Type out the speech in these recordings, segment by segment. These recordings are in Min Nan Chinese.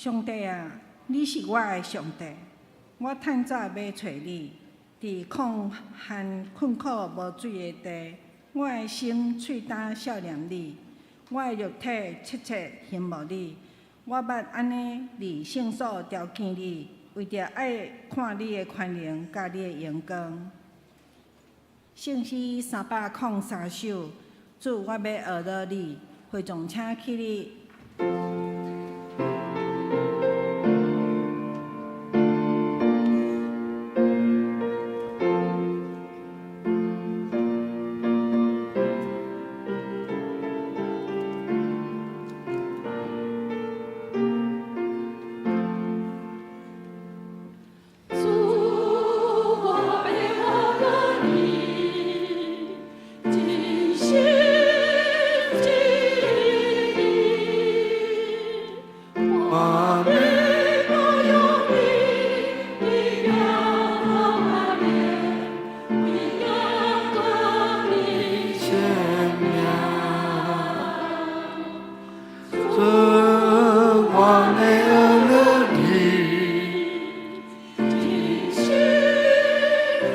上帝啊，你是我的上帝，我趁早欲揣你。佇曠旱困苦無水的地，我的心喙焦想念你，我的肉體切切欣慕你。我捌按呢佇聖所朝見你，為著愛看你的權能佮你的榮光。聖詩303首，主，我欲學樂你，會眾請起立。主，我欲學樂你，盡心盡意，我欲褒揚你奇妙大冠冕，為仰望你聖名。主，我欲學樂你，盡心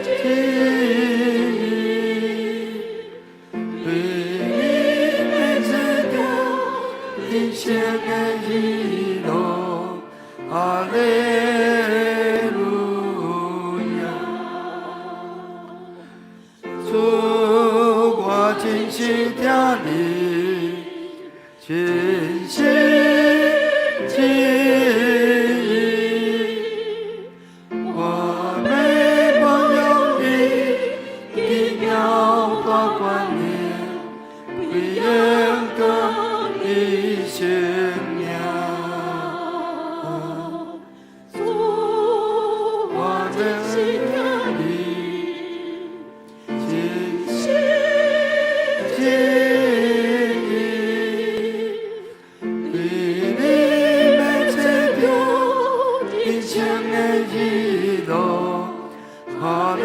盡意，對你欲得著人生的喜樂，哈利路亞。主，我真心疼你，真心真意，我欲褒揚你奇妙大冠冕，為榮光你聖名。主，我真心疼你，真心真意，對你欲得著人生的喜樂，哈利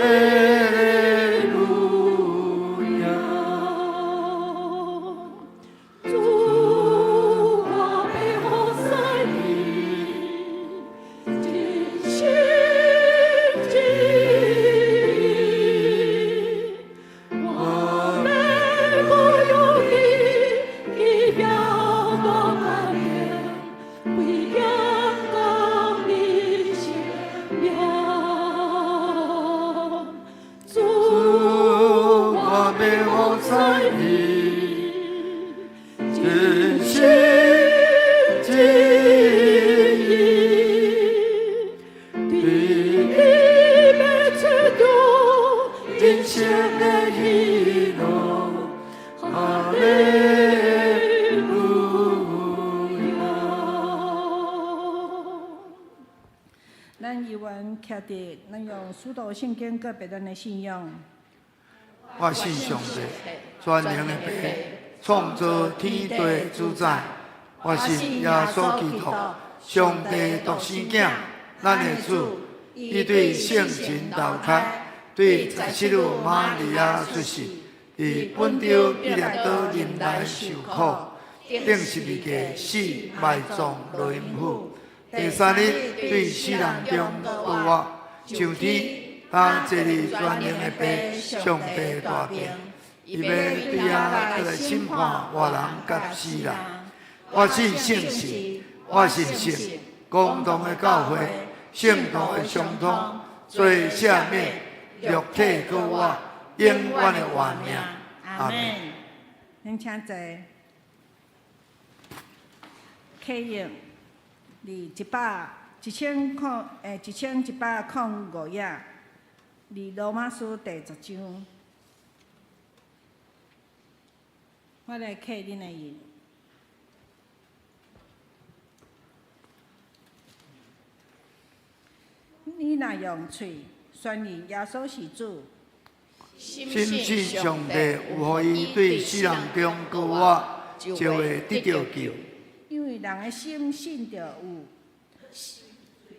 路亞。主，我欲服侍你，盡心盡意，我欲褒揚你奇妙大冠冕，為仰望你聖名。主，主，我欲服侍你，盡真心心盡真意，意，對你欲得著人生的喜樂，哈利路亞。咱猶原徛佇，咱用使徒聖經告白咱的信仰。我信上帝，全能的父，創造天地主宰。我信耶穌基督，上帝獨生囝，咱的主，伊對聖神投胎，對十七日瑪利亞出世，佇本丟彼拉多忍耐受苦，釘十字架死埋葬落陰府，第三日對死人中復活，上天，他坐佇全能的父上帝大爿，伊欲對遐閣來審判活人佮死人。我信聖神，我信聖公同的教會，聖徒的相通，罪赦免，肉體復活，永遠的活命。阿門。恁請坐。啟應，佇一百一千空欸1105頁，佇羅馬書第十章，我來啟恁的印。你若用喙宣認耶穌是主，深信上帝有予伊對死人中復活，就會得著救。因為人的心信就有，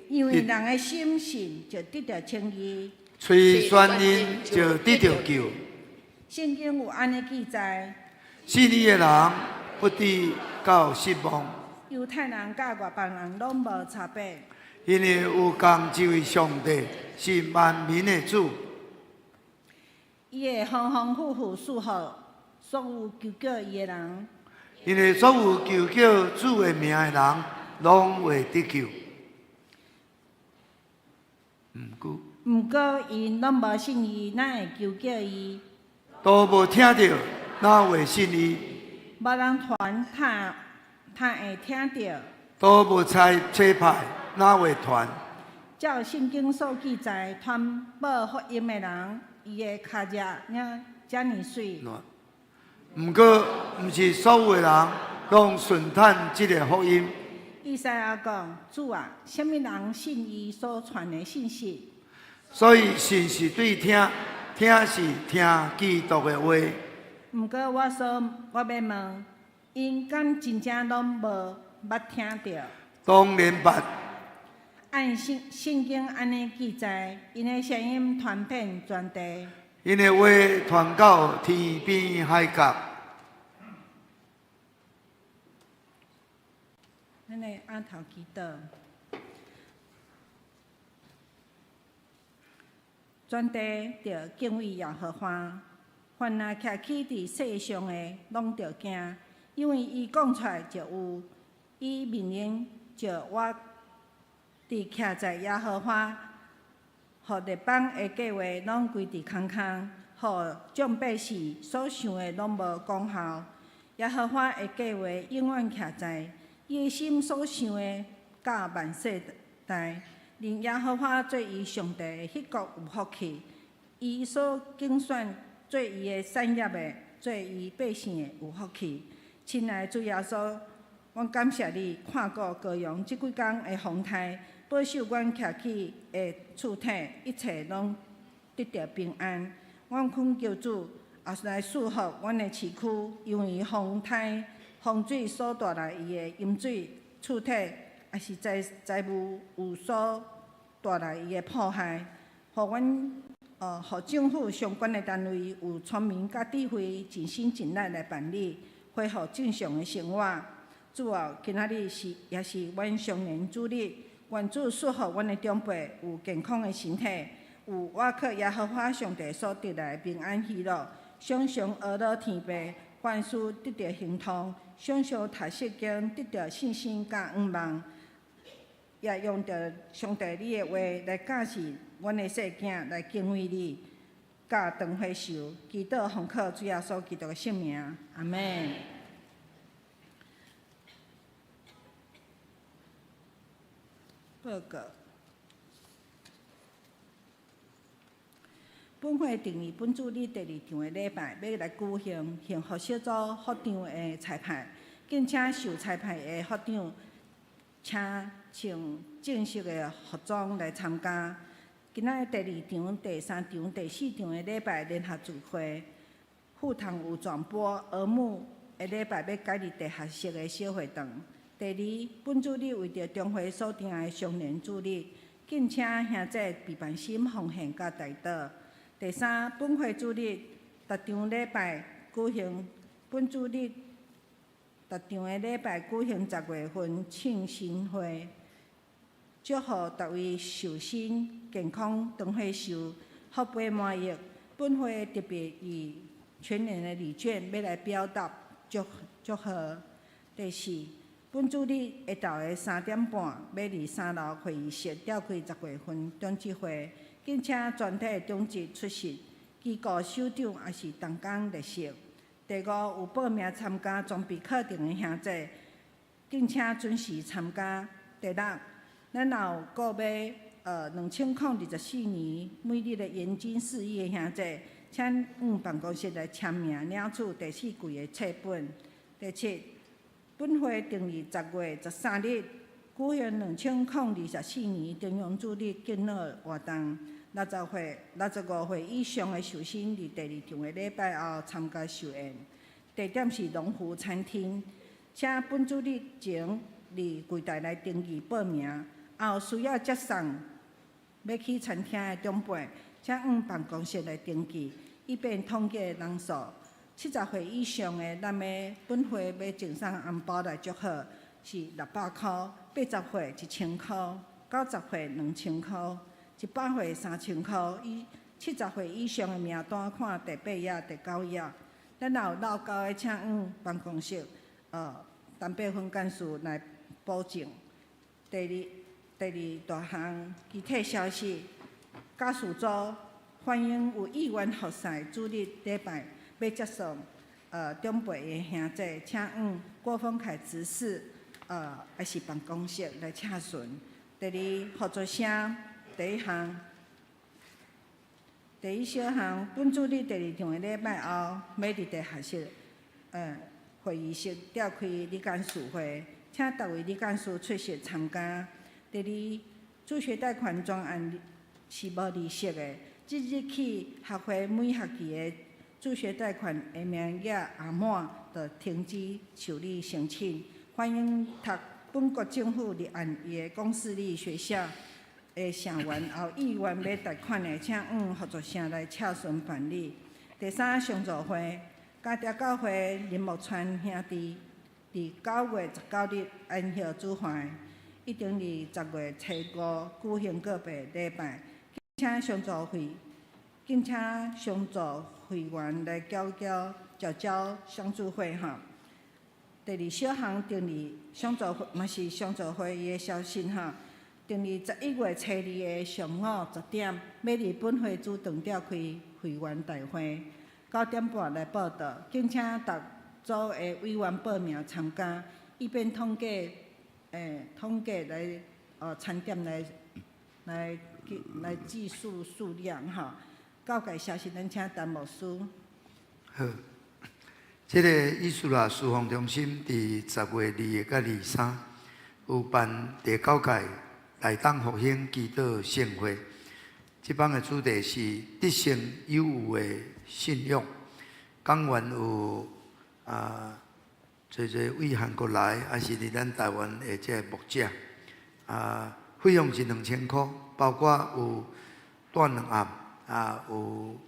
因為人的心信就得著稱義。喙宣認就得著救。聖經有按呢記載，信伊的人不致到失望。猶太人佮外邦人攏無差別。因為有仝一位上帝，是萬民的主。伊會豐豐富富賜予所有求叫伊的人。因為所有求叫主的名的人，攏會得救。毋過，毋過𪜶攏無信伊，哪會求叫伊？都無聽著，哪會信伊？無人傳，哪會聽著？都無差差派，哪會傳？照聖經所記載，傳報福音的人，伊的跤跡爾遮爾媠。毋過，毋是所有的人攏順趁這个福音。以賽亞講：主啊，啥物人信伊所傳的信息？所以信是對聽，聽是聽基督的話。毋過我欲問，𪜶敢真正攏無捌聽著？當然捌。按聖經按呢記載，𪜶的聲音傳遍全地。𪜶的話傳到天邊海角。咱來按頭祈禱。全地著敬畏耶和華，凡若徛起佇世上的，攏著驚，因為伊講出來就有，伊命令就活佇徛在耶和華，予列邦的計劃攏歸佇空空，予眾百姓所想的攏無功效。耶和華的計劃永遠徛在，伊的心所想的到萬世代。認耶和華做伊上帝的彼國有福氣，伊所揀選做伊的產業的，做伊百姓的有福氣。親愛的主耶穌，阮感謝你看顧羔羊這幾工的風颱，保守阮徛起的厝體，一切攏得著平安。阮懇求主，也來賜福阮的市區，因為風颱、風水所帶來伊的淹水、厝體，抑是財務有所帶來伊的破壞，予政府相關的單位有聰明佮智慧，盡心盡力來辦理，恢復正常的生活。主啊，今仔日是也是阮常年主日，願主賜予阮的長輩有健康的身體，有倚靠耶和華上帝所得來的平安喜樂，常常呵咾天父，凡事得著亨通，常常讀聖經，得著信心佮向望，也用著上帝你的話來教示阮的細囝來敬畏你，佮長歲壽，祈禱奉靠主耶穌基督的聖名，阿們。報告。本會定於本主日第二場的禮拜，欲來舉行幸福小組副長的差派，敬請受差派的副長，請穿正式的服裝來參加。今仔日第二場、第三場、第四場的禮拜聯合聚會，副堂有轉播兒牧的禮拜欲改佇地下室的小會堂。第二，本主日為著中會所定的常年主日，敬請兄弟備辦心奉獻佮代禱。第三，本會主日逐場禮拜舉行，本主日逐場的禮拜舉行10月份慶生會，祝福逐位壽身健康、長歲壽、福杯滿溢。本會特別以全年的禮券欲來表達祝賀。第四，本主日下晝的3點半，欲佇三樓會議室召開10月份長執會，敬請全體長執出席，機構首長也是同工列席。第五，有報名參加裝備課程的兄弟，敬請準時參加。第六，咱若有購買2024年每日的研經釋義的兄弟，請往辦公室來簽名領取第四季的冊本。第七，本會定於10月13日舉行2024年中央主日敬老活動。65歲以上的壽星，佇第二場的禮拜後參加壽宴，地點是農夫餐廳。請本主日前佇櫃台來登記報名。也有需要接送欲去餐廳的長輩，請往辦公室來登記，以便統計人數。70歲以上的，咱欲本會欲贈送紅包來祝賀。是600箍，80歲1000箍，90歲2000箍，100歲3000箍。以70歲以上的名單看第八頁、第九頁。咱若有落交的，請往辦公室，陳伯芬幹事來補正。第二大項具體消息，家屬組歡迎有意願服侍主日禮拜欲接送長輩的兄弟，請往郭豐凱執事，抑是辦公室來請詢。第二，合作社第一項，第一小項，本主日第二場的禮拜後，欲佇地下室，會議室召開理監事會，請逐位理監事出席參加。第二，助學貸款專案是無利息的，即日起學會每學期的助學貸款的名額額滿，就停止受理申請。歡迎讀本國政府立案伊的公私立學校的生源，有意願欲貸款的，請往合作社來洽詢辦理。第三，相助會，嘉德教會林木川兄弟，佇9月19日安息主懷，一定佇10月初五舉行告別禮拜，敬請相助會員來繳交繳交相助費吼。第二小項，定佇相助會嘛是相助會議的消息吼。定佇11月初二的上午10點，欲佇本會主場召開會員大會，9點半來報到，敬請逐組的委員報名參加，以便統計來餐點來計數數量吼。告解消息，咱請陳牧師。好，這个以斯拉事奉中心佇10月2佮23有辦第九屆台東復興祈禱盛會。這擺的主題是得勝有餘的信仰。講員有濟濟位韓國來，抑是佇咱台灣的這个牧者。費用是2000箍，包括有蹛兩暗，有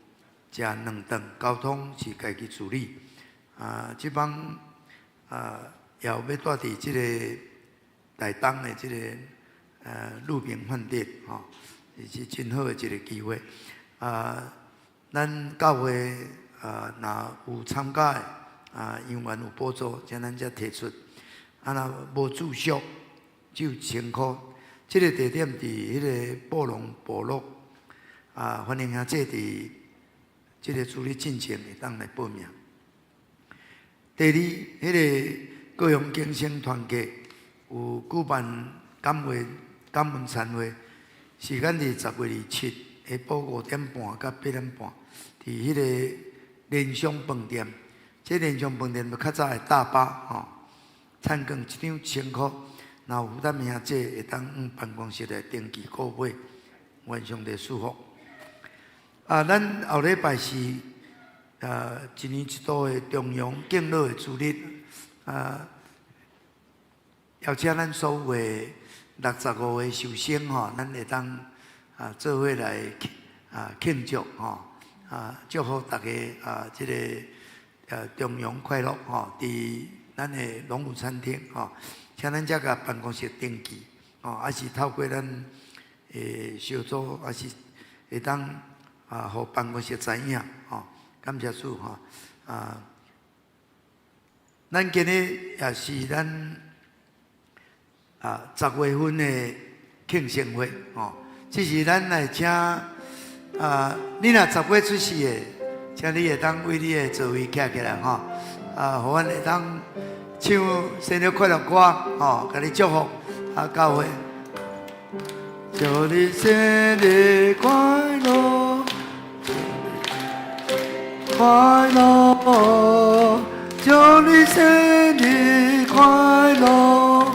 食兩頓，交通是家己處理。這擺也有欲蹛佇這个台東的這个鹿鳴飯店，吼，是真好的一个機會。咱教會若有參加的，人員有補助，請咱才提出。若無住宿，只有1000箍。這个地點佇彼个布隆部落，歡迎兄弟佇這个主日進前會當來報名。第二，彼个高雄更生團契有舉辦感恩餐會，時間佇10月27下晡5點半到8點半，佇彼个聯想飯店。這聯想飯店就較早的大巴吼，餐券一張1000箍，若有負擔的兄弟會當往辦公室來登記購買，願上帝賜福。咱後禮拜是一年一度的重陽敬老的主日，邀請咱所有的65歲壽星吼，咱會當做伙來慶祝吼，祝福大家這个重陽快樂吼！佇咱的龍武餐廳吼，請咱遮共辦公室登記吼，抑是透過咱的小組，抑是會當予辦公室知影吼。感謝主吼！咱今日也是咱10月份的慶生會吼，這是咱來請你若十月出世的，請你會當為你的座位徛起來吼，予阮會當唱生日快樂歌吼，共你祝福教會。祝你生日快樂，快樂，祝你生日快樂，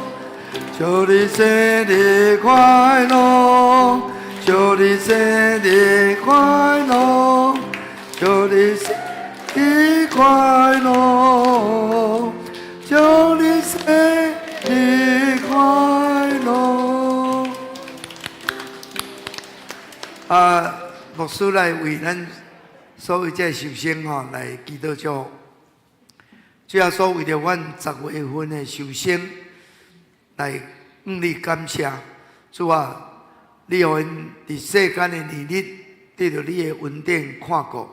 祝你生日快樂，祝你生日快樂，祝你生日快樂，祝你生日快樂。牧師來為咱所有這壽星吼來祈禱祝福。主耶穌為著阮10月份的壽星，來向你感謝。主啊，你予𪜶佇世間的年日得著你的恩典看顧，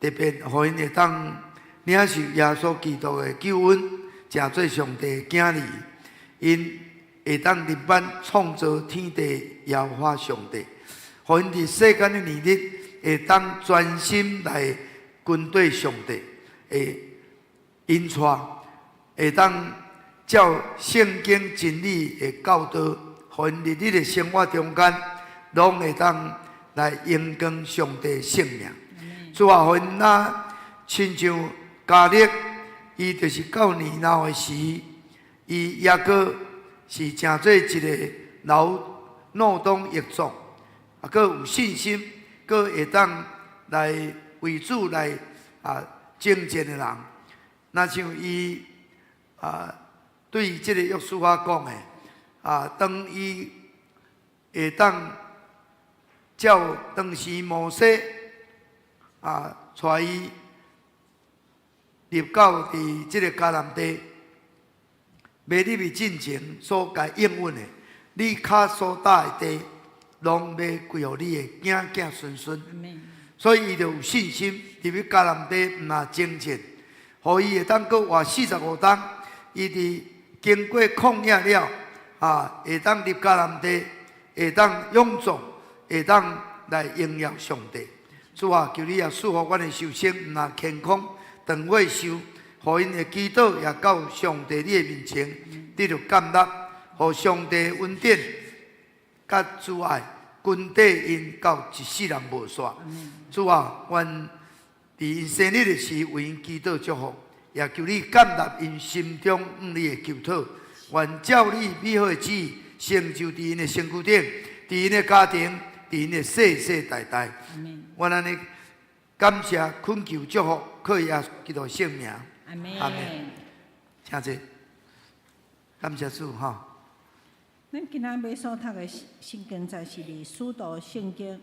特別予𪜶會當領受耶穌基督的救恩，成做上帝的囝兒，𪜶會當認捌創造天地耶和華上帝，予𪜶佇世間的年日會當專心來跟綴上帝，會引帶，會當照聖經真理的教導，予𪜶日日的生活中間，攏會當來榮光上帝聖名。主啊，予𪜶若親像迦勒，伊就是到年老的時，伊猶閣是成做一个老老當益壯，啊，閣有信心，閣會當來為主來征戰的人。若像伊對這个約書亞講的，當伊會當照當時摩西帶伊入到佇這个迦南地，欲入去進前所共應允的，你跤所踏的地，攏欲歸予你的囝囝孫孫。所以伊就有信心入去迦南地，毋但征戰，予伊會當閣活45冬。伊佇經過曠野了，會當入迦南地，會當勇壯，會當來榮耀上帝。主啊，求你也賜福阮的壽星，毋但健康、長歲壽，予𪜶的祈禱也到上帝你的面前，得著接納，予上帝恩典佮慈愛跟綴𪜶到一世人無煞。主啊，阮佇𪜶生日的時為𪜶祈禱祝福，也求你接納𪜶心中向你的求禱。願照你美好的旨意成就佇𪜶的身軀頂，佇𪜶的家庭，佇𪜶的世世代代。阮按呢感謝懇求祝福，靠耶穌基督聖名。阿門。阿門。請坐。感謝主吼。咱今仔欲所讀的聖經節是佇使徒聖經，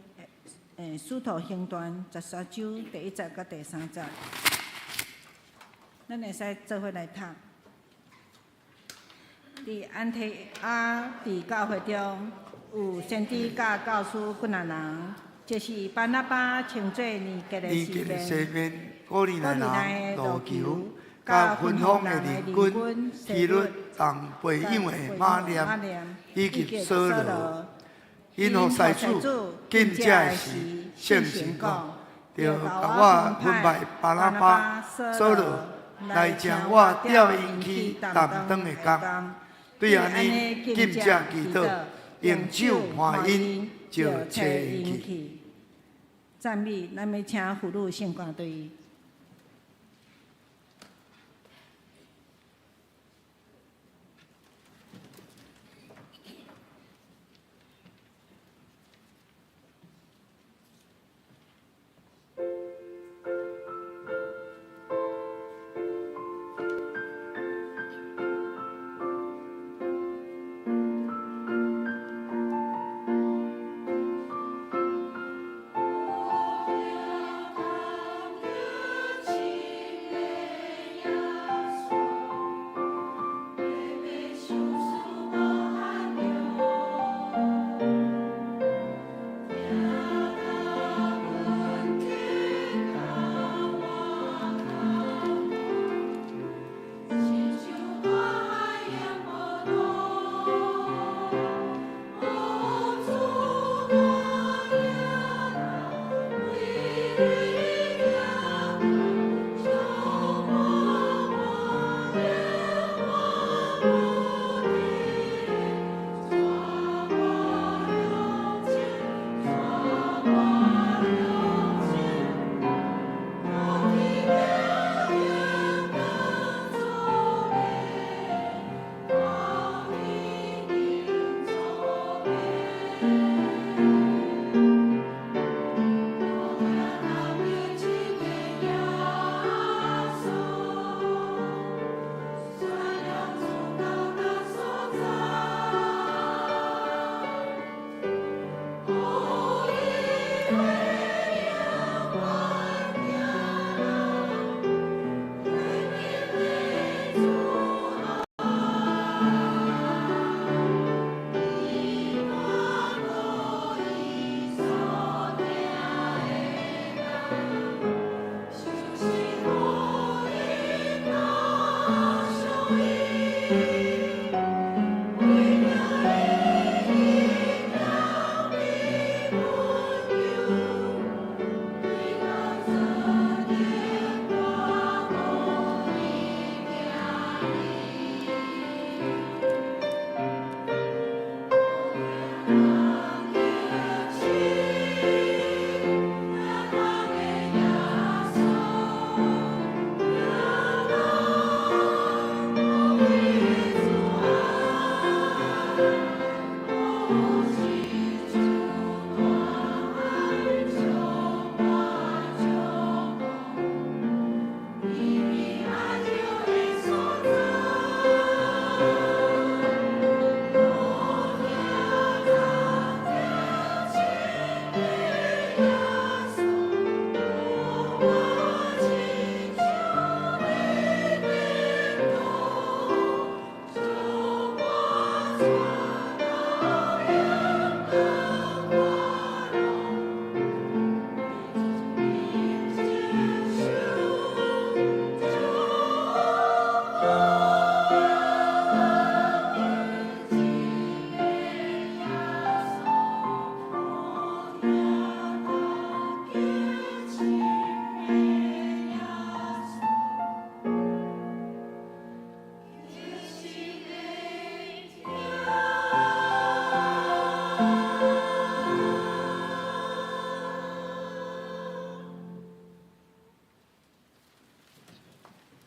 使徒行傳13章第1節佮第3節。咱會使做伙來讀。佇安提阿佇教會中，有先知佮教師幾若人，這是巴拿巴稱做尼革的尼革的西西面，古利古奈利奈人的路求路求，佮佮芬芳的芬芳人灵的军灵希律同培养的马念，以及扫罗，𪜶予师主禁食的时，圣神讲：著共我分派巴拿巴、扫罗來成我調𪜶去擔當的工。對按呢禁食祈禱，用手按𪜶，就差𪜶去。讚美，咱欲請婦女聖歌隊。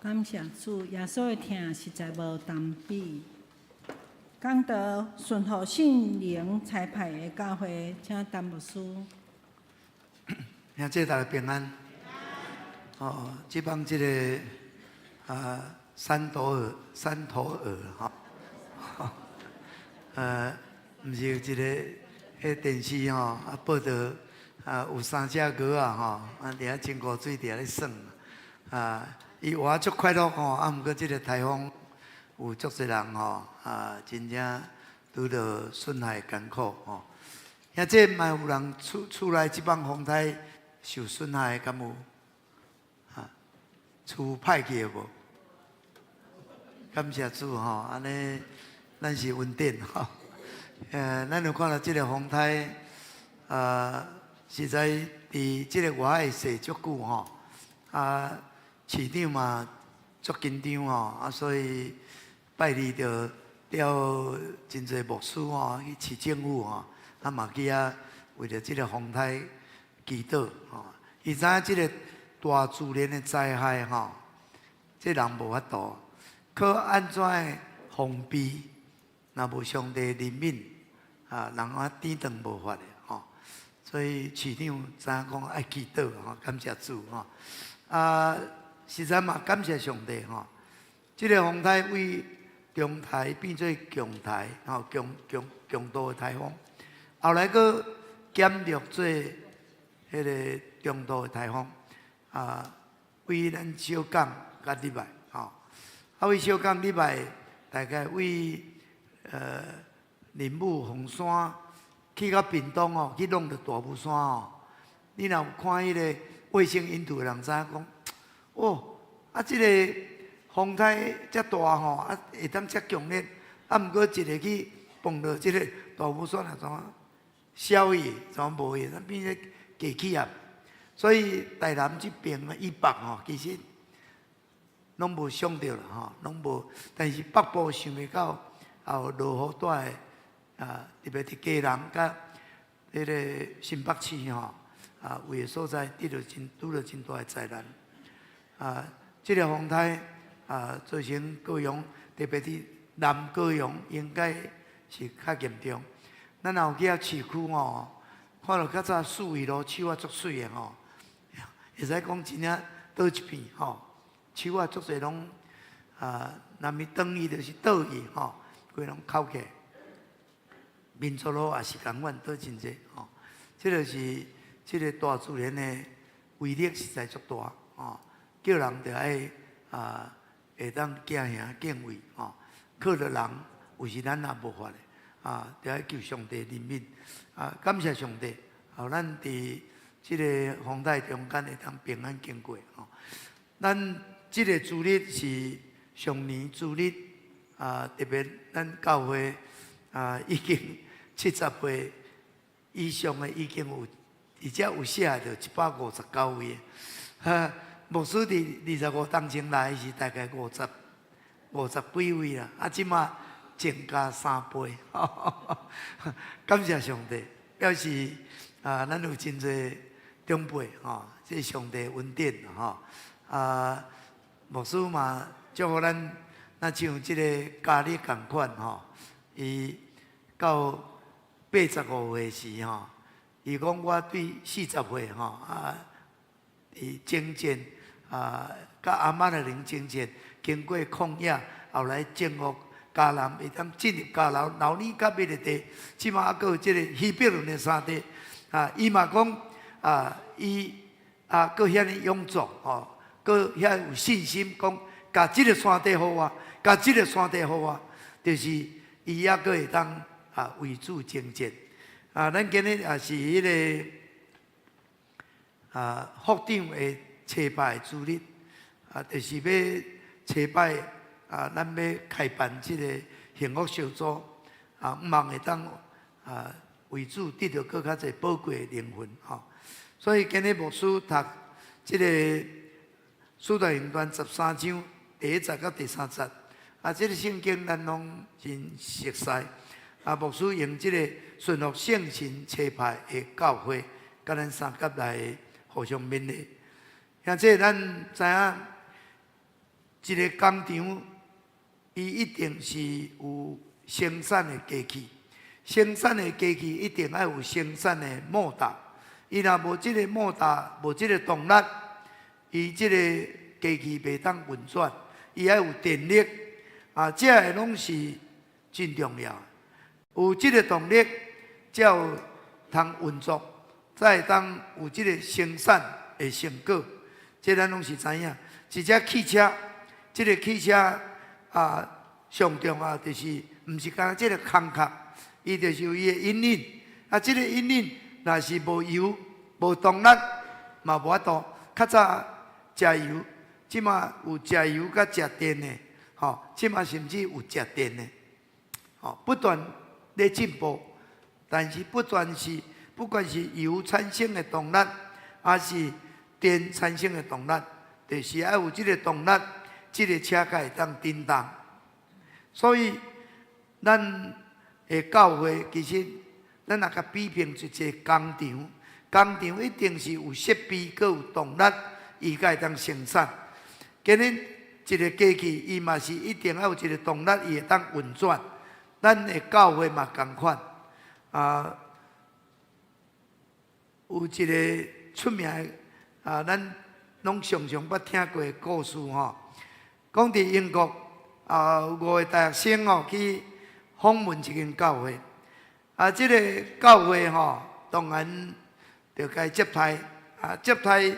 感謝主，耶穌的疼實在無當比。講道順服聖靈差派的教會，請陳牧師。兄弟大家平安。哦，這幫這个啊山頭鵝，山頭鵝吼，毋是有一个彼電視吼啊報導啊有三隻鵝仔吼啊佇遐穿五水佇遐咧耍啊，伊活足快樂吼，啊毋過這个颱風有足濟人吼啊，真正拄著損害艱苦吼。兄弟嘛有人厝厝內這擺風颱受損害的敢有？啊，厝歹去的無？感謝主吼，按呢咱是恩典吼。咱有看著這个風颱，啊，實在佇這个外海踅足久吼，啊，市長嘛足緊張吼，啊，所以拜二就調真濟牧師吼去市政府吼，啊嘛去遐為著這个風颱祈禱吼。伊知影這个大自然的災害吼，這人無法度，可按怎的防備，若無上帝憐憫，啊，人啊抵擋無法的吼。所以市長知影講愛祈禱吼，感謝主吼。啊，實在嘛感謝上帝吼。這个風颱為中台變做強台，吼強強強度的颱風，後來閣減弱做彼个中度的颱風，啊，為咱小港佮入來，吼，啊為小港入來，大概為林武鳳山去到屏東哦，去弄著大武山哦。你若有看彼个衛星雲圖的人知影講，哦，啊這个風颱遮大吼，啊會當遮強烈，啊毋過一个去碰著這个大武山啊，怎啊消去，怎無去，變做低氣壓。所以台南這邊啊以北吼，其實攏無傷著啦吼，攏無。但是北部想袂到，也有落雨大的啊，特別佇基隆佮彼个新北市吼，啊，有的所在得著真拄著真大的災難。啊，這个風颱啊，造成高雄，特別佇南高雄，應該是較嚴重。咱若有去遐市區吼，看著較早四維路樹仔足媠的吼，會使講真正倒一片吼，樹仔足濟攏啊，若毋是斷去就是倒去吼，規攏哭起來。民族路也是仝款倒真濟吼，這个是這个大自然的威力實在足大吼，叫人著愛啊會當驚嚇敬畏吼，靠著人有時咱也無法的啊，著愛求上帝憐憫啊，感謝上帝，予咱佇這个風颱中間會當平安經過吼。咱這个主日是上年主日啊，特別咱教會啊已經70歲以上的已經有，而且有寫著159位。哈，牧師佇25冬前來是大概五十幾位啦，啊，這馬增加3倍，感謝上帝，表示啊，咱有真濟長輩吼，這上帝恩典吼。啊，牧師嘛祝福咱，若像這个家裡仝款吼，伊到85歲時吼，伊講我對40歲吼啊，佇征戰啊，佮亞瑪力人征戰，經過曠野，後來征服迦南，會當進入迦南，流奶佮蜜的地，這馬猶閣有這个希伯崙的山地啊，伊嘛講啊，伊啊，閣遐爾勇壯吼，閣遐有信心，講共這个山地予我，共這个山地予我，就是伊猶閣會當啊為主征戰啊！咱今日也是彼个啊，副長的差派主日啊，就是欲差派啊，咱欲開辦這个幸福小組啊，向望會當啊為主得著閣較濟寶貴的靈魂吼。所以今日牧師讀這个《使徒行傳》13章第1節到第3節，啊，這个聖經咱攏真熟悉。啊，牧師用這个順服聖神差派的教會，佮咱相佮來互相勉勵。兄弟咱知影，一个工廠，伊一定是有生產的機器，生產的機器一定愛有生產的摩打。伊若無這个摩打，無這个動力，伊這个機器袂當運轉。伊愛有電力，啊，這个攏是真重要。有這个動力，才有通運作，才會當有這个生產的成果。這咱攏是知影。一隻汽車，這个汽車啊，上重要就是毋是干焦這个空殼，伊就是有伊的引擎。啊，這个引擎若是無油、無動力，嘛無法度。較早食油，這馬有食油佮食電的，吼，這馬甚至有食電的，吼，不斷咧進步。但是不斷是，不管是油產生的動力，還是電產生的動力，就是愛有這个動力，這个車才會當振動。所以，咱的教會其實，咱若共比拼一個工廠，工廠一定是有設備，閣有動力，伊才會當生產。今日一个機器，伊嘛是一定愛有一个動力，伊會當運轉。咱的教會嘛仝款，啊，有一个出名的啊，咱攏常常捌聽過的故事吼。講佇英國啊，有五个大學生哦去訪問一間教會，啊，這个教會吼，當然著共接待，啊，接待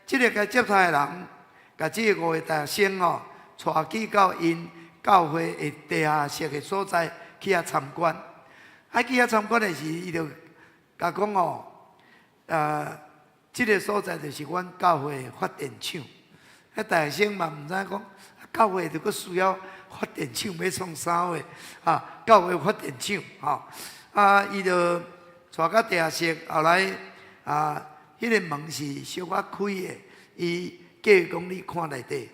這个共接待的人，共這个五个大學生吼，帶去到𪜶教會的地下室的所在去遐參觀。啊，去遐參觀的時，伊就共講哦，這个所在就是阮教會的發電廠。彼大學生嘛毋知影講，教會著閣需要發電廠欲創啥貨？啊，教會發電廠，吼，啊，伊就帶到地下室，後來啊，彼个門是小可開的，伊叫伊講你看內底，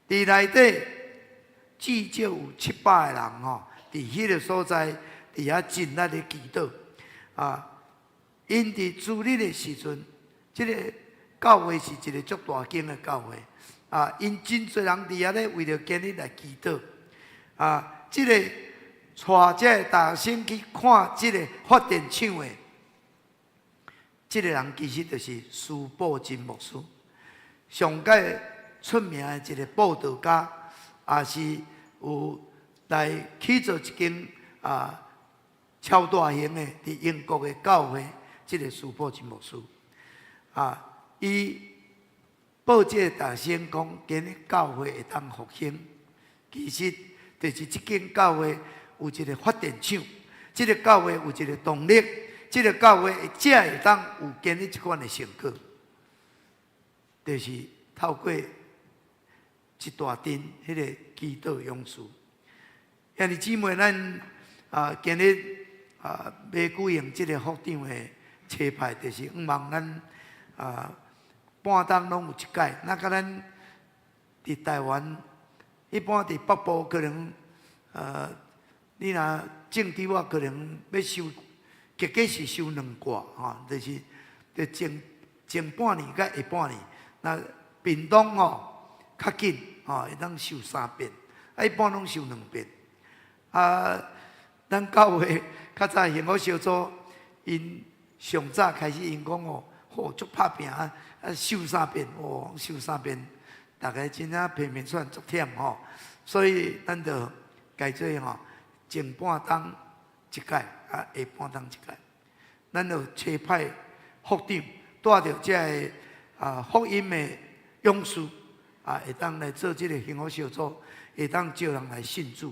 佇內底至少有700個人吼，佇彼个所在佇遐盡力咧祈禱，啊，𪜶佇主日的時陣，這个教會是一個足大間的教會，啊，𪜶真濟人佇遐咧為著今日來祈禱，啊，這個帶這个大學生去看這个發電廠的，這个人其實就是司布真牧師，上蓋出名的一个布道家，也是有來起造一間啊超大型的佇英國的教會，這个司布真牧師，啊，伊報這个大學生講，今日教會會當復興，其實就是這間教會有一个發電廠，這个教會有一个動力，這个教會才會當有今日這款的成果，就是透過一大陣彼个祈禱勇士。兄弟姊妹，咱啊今日啊欲舉行這个福長的差派，就是向望咱啊半冬攏有一屆，那佮咱佇台灣，一般佇北部可能，你若種豬仔可能欲收，結果是收兩掛吼，就是就前前半年佮下半年。那屏東吼較緊吼，會當收三遍，啊一般攏收兩遍。啊，咱教會較早幸福小組，𪜶上早開始𪜶講哦，吼足拍拚啊，啊收三遍，哦收三遍，逐家真正皮面喘足忝吼，所以咱就改做吼前半冬一屆，啊下半冬一屆，咱就差派福長帶著這个啊福音的勇士啊，會當來做這个幸福小組，會當召人來信主。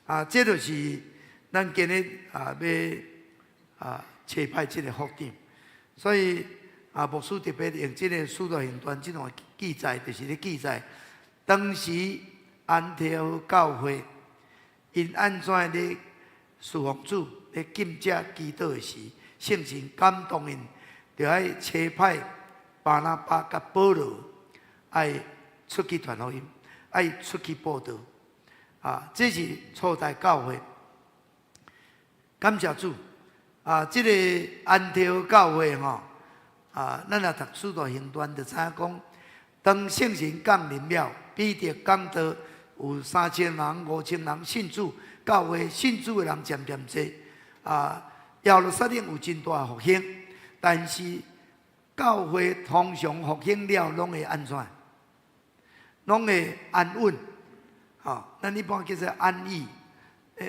啊，這就是咱今日啊欲啊差派這个福長，所以啊牧師特別用這个《使徒行傳》這段記載，就是咧記載當時安提阿教會𪜶按怎咧侍奉主咧禁食祈禱的時，聖神感動𪜶，著愛差派巴拿巴佮保羅愛出去傳福音，愛出去佈道。啊，這是初代教會。感謝主。啊，這个安提阿教會吼，啊，咱若讀《使徒行傳》就知影講，當聖神降臨了，彼得講道，有3000人、5000人信主，教會信主的人漸漸濟。啊，耶路撒冷有真大復興，但是教會通常復興了，攏會按怎？攏會安穩。吼，咱一般叫做安逸。逐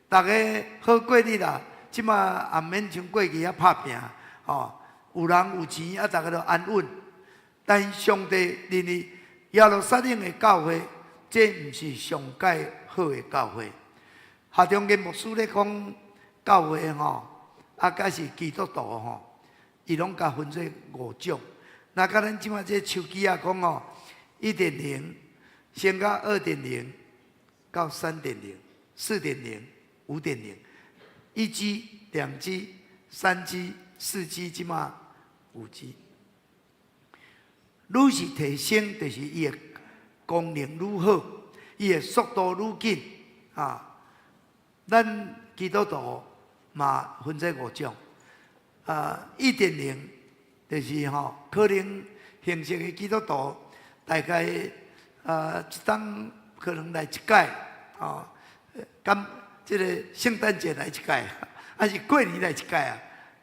家好過日啦，這馬也毋免像過去遐拍拚，吼，有人有錢啊，逐家都安穩。但上帝認為耶路撒冷的教會，這毋是上蓋好的教會。夏中間牧師咧講教會吼，啊，佮是基督徒吼，伊攏共分做五種。若佮咱這馬這手機仔講吼，1.0升到2.0到3.0、4.0、5.0，1G、2G、3G、4G，這馬5G。愈是提升，就是伊的功能愈好，伊的速度愈緊啊。咱基督徒嘛分這五種，啊，一點零就是吼，可能形式的基督徒大概一冬可能來一擺，吼，咁這个聖誕節來一擺，還是過年來一擺啊？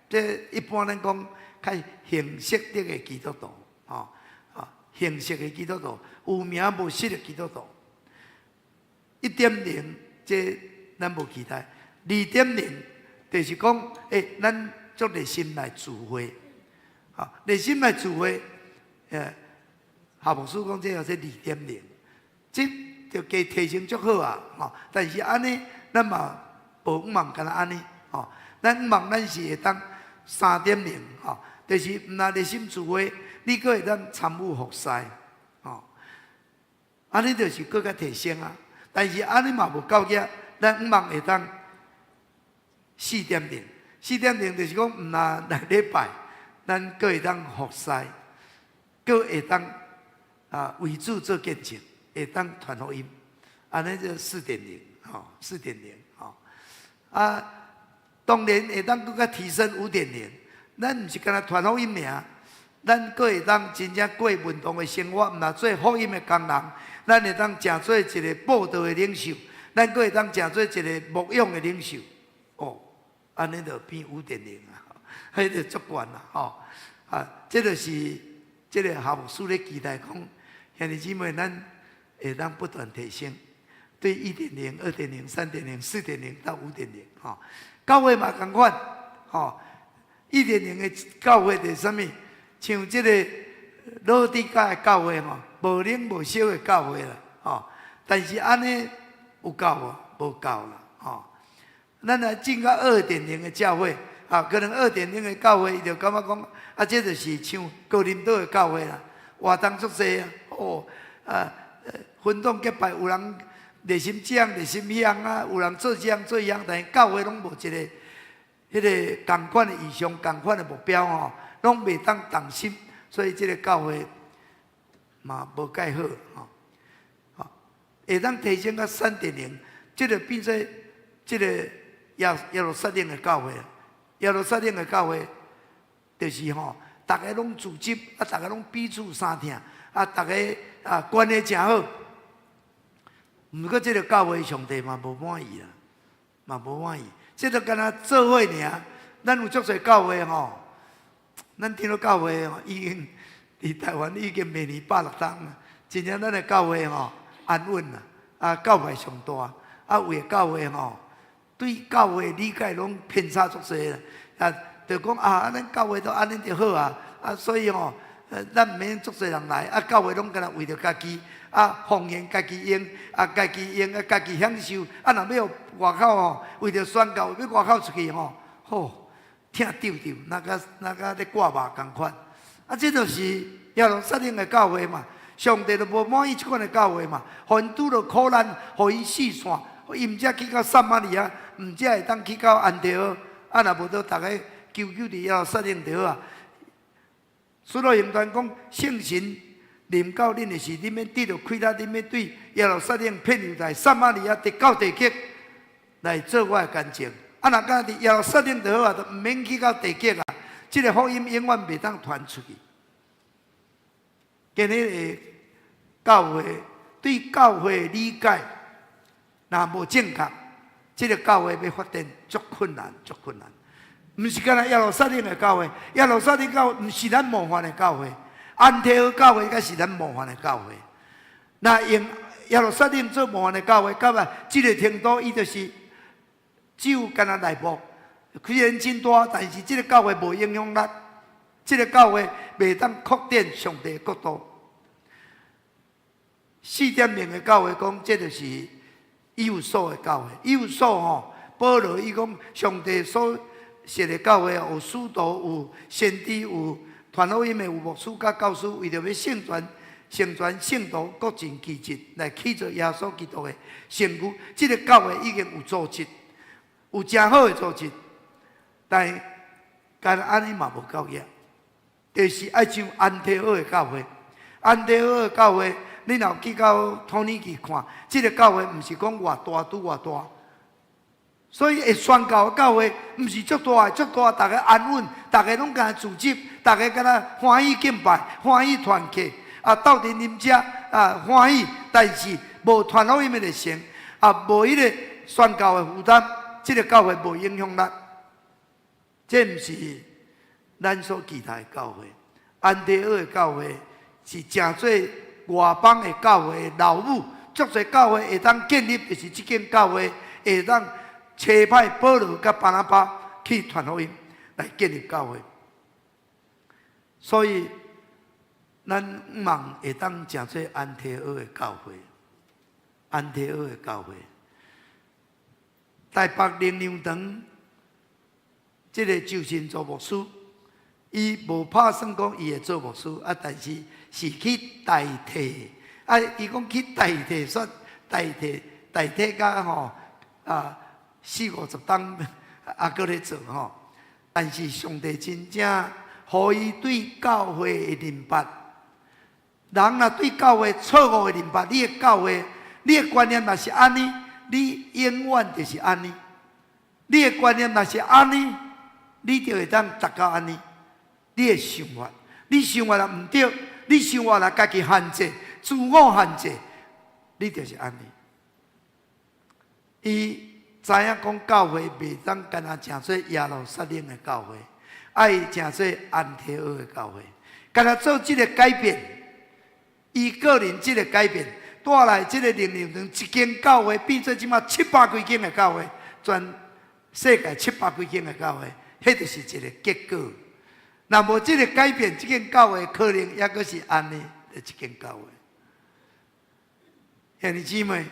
這一般咱講較形式的基督徒，吼，啊，形式的基督徒，有名無實的基督徒。1.0這咱無期待，2.0就是講，咱足熱心來聚會，啊，熱心來聚會，夏牧師講這叫做2.0，這就加提升足好啊，吼！但是按呢，咱嘛無向望干焦按呢，吼，咱向望咱是會當3.0，吼，就是毋但熱心聚會，你閣會當參與服侍，吼，按呢就是閣較提升啊。但是按呢嘛無夠額，咱向望會當四點零，四點零就是講毋但來禮拜，咱閣會當服侍，閣會當為主做見證，會當傳福音，按呢就四點零，吼，四點零，吼。啊，當然會當閣較提升5.0，咱毋是干焦傳福音爾，咱閣會當真正過門徒的生活，毋但做福音的工人，咱會當成做一個佈道的領袖，咱閣會當成做一個牧養的領袖，哦，按呢就變五點零啊，彼就足懸啦，吼！啊，這就是這个夏牧師咧期待講，兄弟姊妹，咱會當不斷提升，對1.0、2.0、3.0、4.0到5.0，吼，教會嘛仝款，吼，一點零的教會就是啥物？像這个老底嘉的教會吼，無冷無燒的教會啦，吼。但是按呢有夠無？無夠啦，吼。咱來進到二點零的教會，啊，可能二點零的教會，伊就感覺講，啊，這就是像哥林多的教會啦，活動足濟啊，哦，啊，分黨結派，有人熱心這樣，熱心彼樣啊，有人做這樣做彼樣，但是教會攏無一个彼个仝款的異象、仝款的目標吼，攏袂當同心，所以這个教會嘛無蓋好吼。吼，會當提升到三點零，這个變做這个耶路撒冷的教會，耶路撒冷的教會就是吼，逐家攏組織，啊，逐家攏彼此相疼，啊，逐家啊關係誠好。毋過這个教會上帝嘛無滿意啦，嘛無滿意。這个干焦做伙爾，咱有足濟教會吼，咱聽到教會吼，已經佇台灣已經明年160冬啊。真正咱的教會吼安穩啦，啊教派上大，啊有的教會吼，對教會理解攏偏差足濟啦，啊，就講啊，咱教會都按呢就好啊，啊，所以吼，咱毋免足濟人來，啊，教會攏干焦為著家己，啊，奉獻家己用，啊，家己用，啊，家己享受，啊，若欲予外口吼，為著宣教欲外口出去吼，吼，疼丟丟，若佮若佮咧割肉仝款，啊，這就是耶路撒冷的教會嘛，上帝都無滿意這款的教會嘛，予𪜶拄著苦難，予𪜶四散，伊毋才去到撒瑪利亞，毋才會當去到安提阿，啊，若無都逐家久久佇耶路撒冷就好啊。使徒行傳講，聖神臨到恁的時，恁欲得著氣力，恁欲對耶路撒冷、遍猶太、撒瑪利亞，直到地極來做我的見證。啊，若干焦佇耶路撒冷就好啊，就毋免去到地極啊。這个福音永遠袂當傳出去。今日的教會對教會理解若無正確，這个教會欲發展足困難，足困難。毋是干焦耶路撒冷的教會，耶路撒冷教會毋是咱模範的教會，安提阿教會才是咱模範的教會。若用耶路撒冷做模範的教會，到啊這个程度，伊就是只有干焦內部，雖然真大，但是這个教會無影響力，這个教會袂當擴展上帝的國度。4.0的教會講，這就是以弗所的教會。以弗所吼，保羅伊講上帝所設的教會有使徒、有先知、有傳福音的、有牧師佮教師，為著欲成全、成全聖徒各盡其職，來去做耶穌基督的身軀。這个教會已經有組織，有誠好的組織，但干焦按呢嘛無夠額，就是愛像安提阿的教會，安提阿的教會。你若去到土耳其看，這个教會毋是講偌大拄偌大，所以會宣教的教會毋是足大的，足大，逐家安穩，逐家攏共組織，逐家敢若歡喜敬拜，歡喜團契，啊，鬥陣啉食，啊，歡喜，但是無傳福音的熱誠，啊，無彼个宣教的負擔，這个教會無影響力，這毋是咱所期待的教會。安提阿的教會是誠濟外邦的教會老母，足濟教會會當建立，就是這間教會會當差派保羅佮巴拿巴去傳福音，來建立教會。所以，咱望會當成做安提阿的教會，安提阿的教會。台北靈糧堂這个周信做牧師，伊無拍算講伊會做牧師，啊，但是是去代替，啊，伊講去代替說代替代替甲吼啊四五十冬啊，閣咧做吼。但是上帝真正予伊對教會的認捌，人若對教會錯誤的認捌，你的教會，你的觀念若是按呢，你永遠就是按呢。你的觀念若是按呢，你就會當達到按呢。你的想法，你想法若毋對，你想法若家己限制、自我限制，你就是按呢。伊知影講教會袂當干焦成做耶路撒冷的教會，愛成做安提阿的教會，干焦做這个改變，伊個人這个改變，帶來這个靈糧堂一間教會變做這馬七百幾間的教會，全世界七百幾間的教會，彼就是一个結果。若無這个改變，這間教會可能猶閣是按呢的一間教會。兄弟姊妹，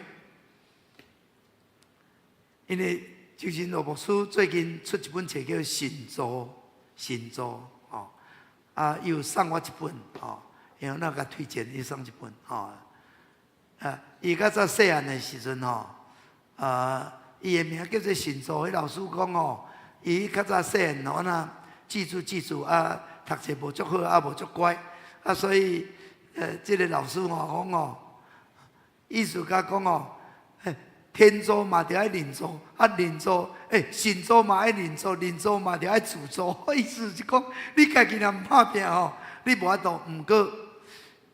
因為周信羅牧師最近出一本冊叫《神助》，神助吼，啊，伊有送我一本吼，然後我共推薦伊送一本吼。啊，伊較早細漢的時陣吼，啊，伊的名叫做神助，彼老師講吼，伊較早細漢吼，那記住記住啊，讀冊無足好啊，無足乖啊，所以這个老師吼講吼，意思甲講吼，天助嘛著愛人助，啊人助，神助嘛愛人助，人助嘛著愛自助。意思是講，你家己若毋拍拚吼，你無法度。毋過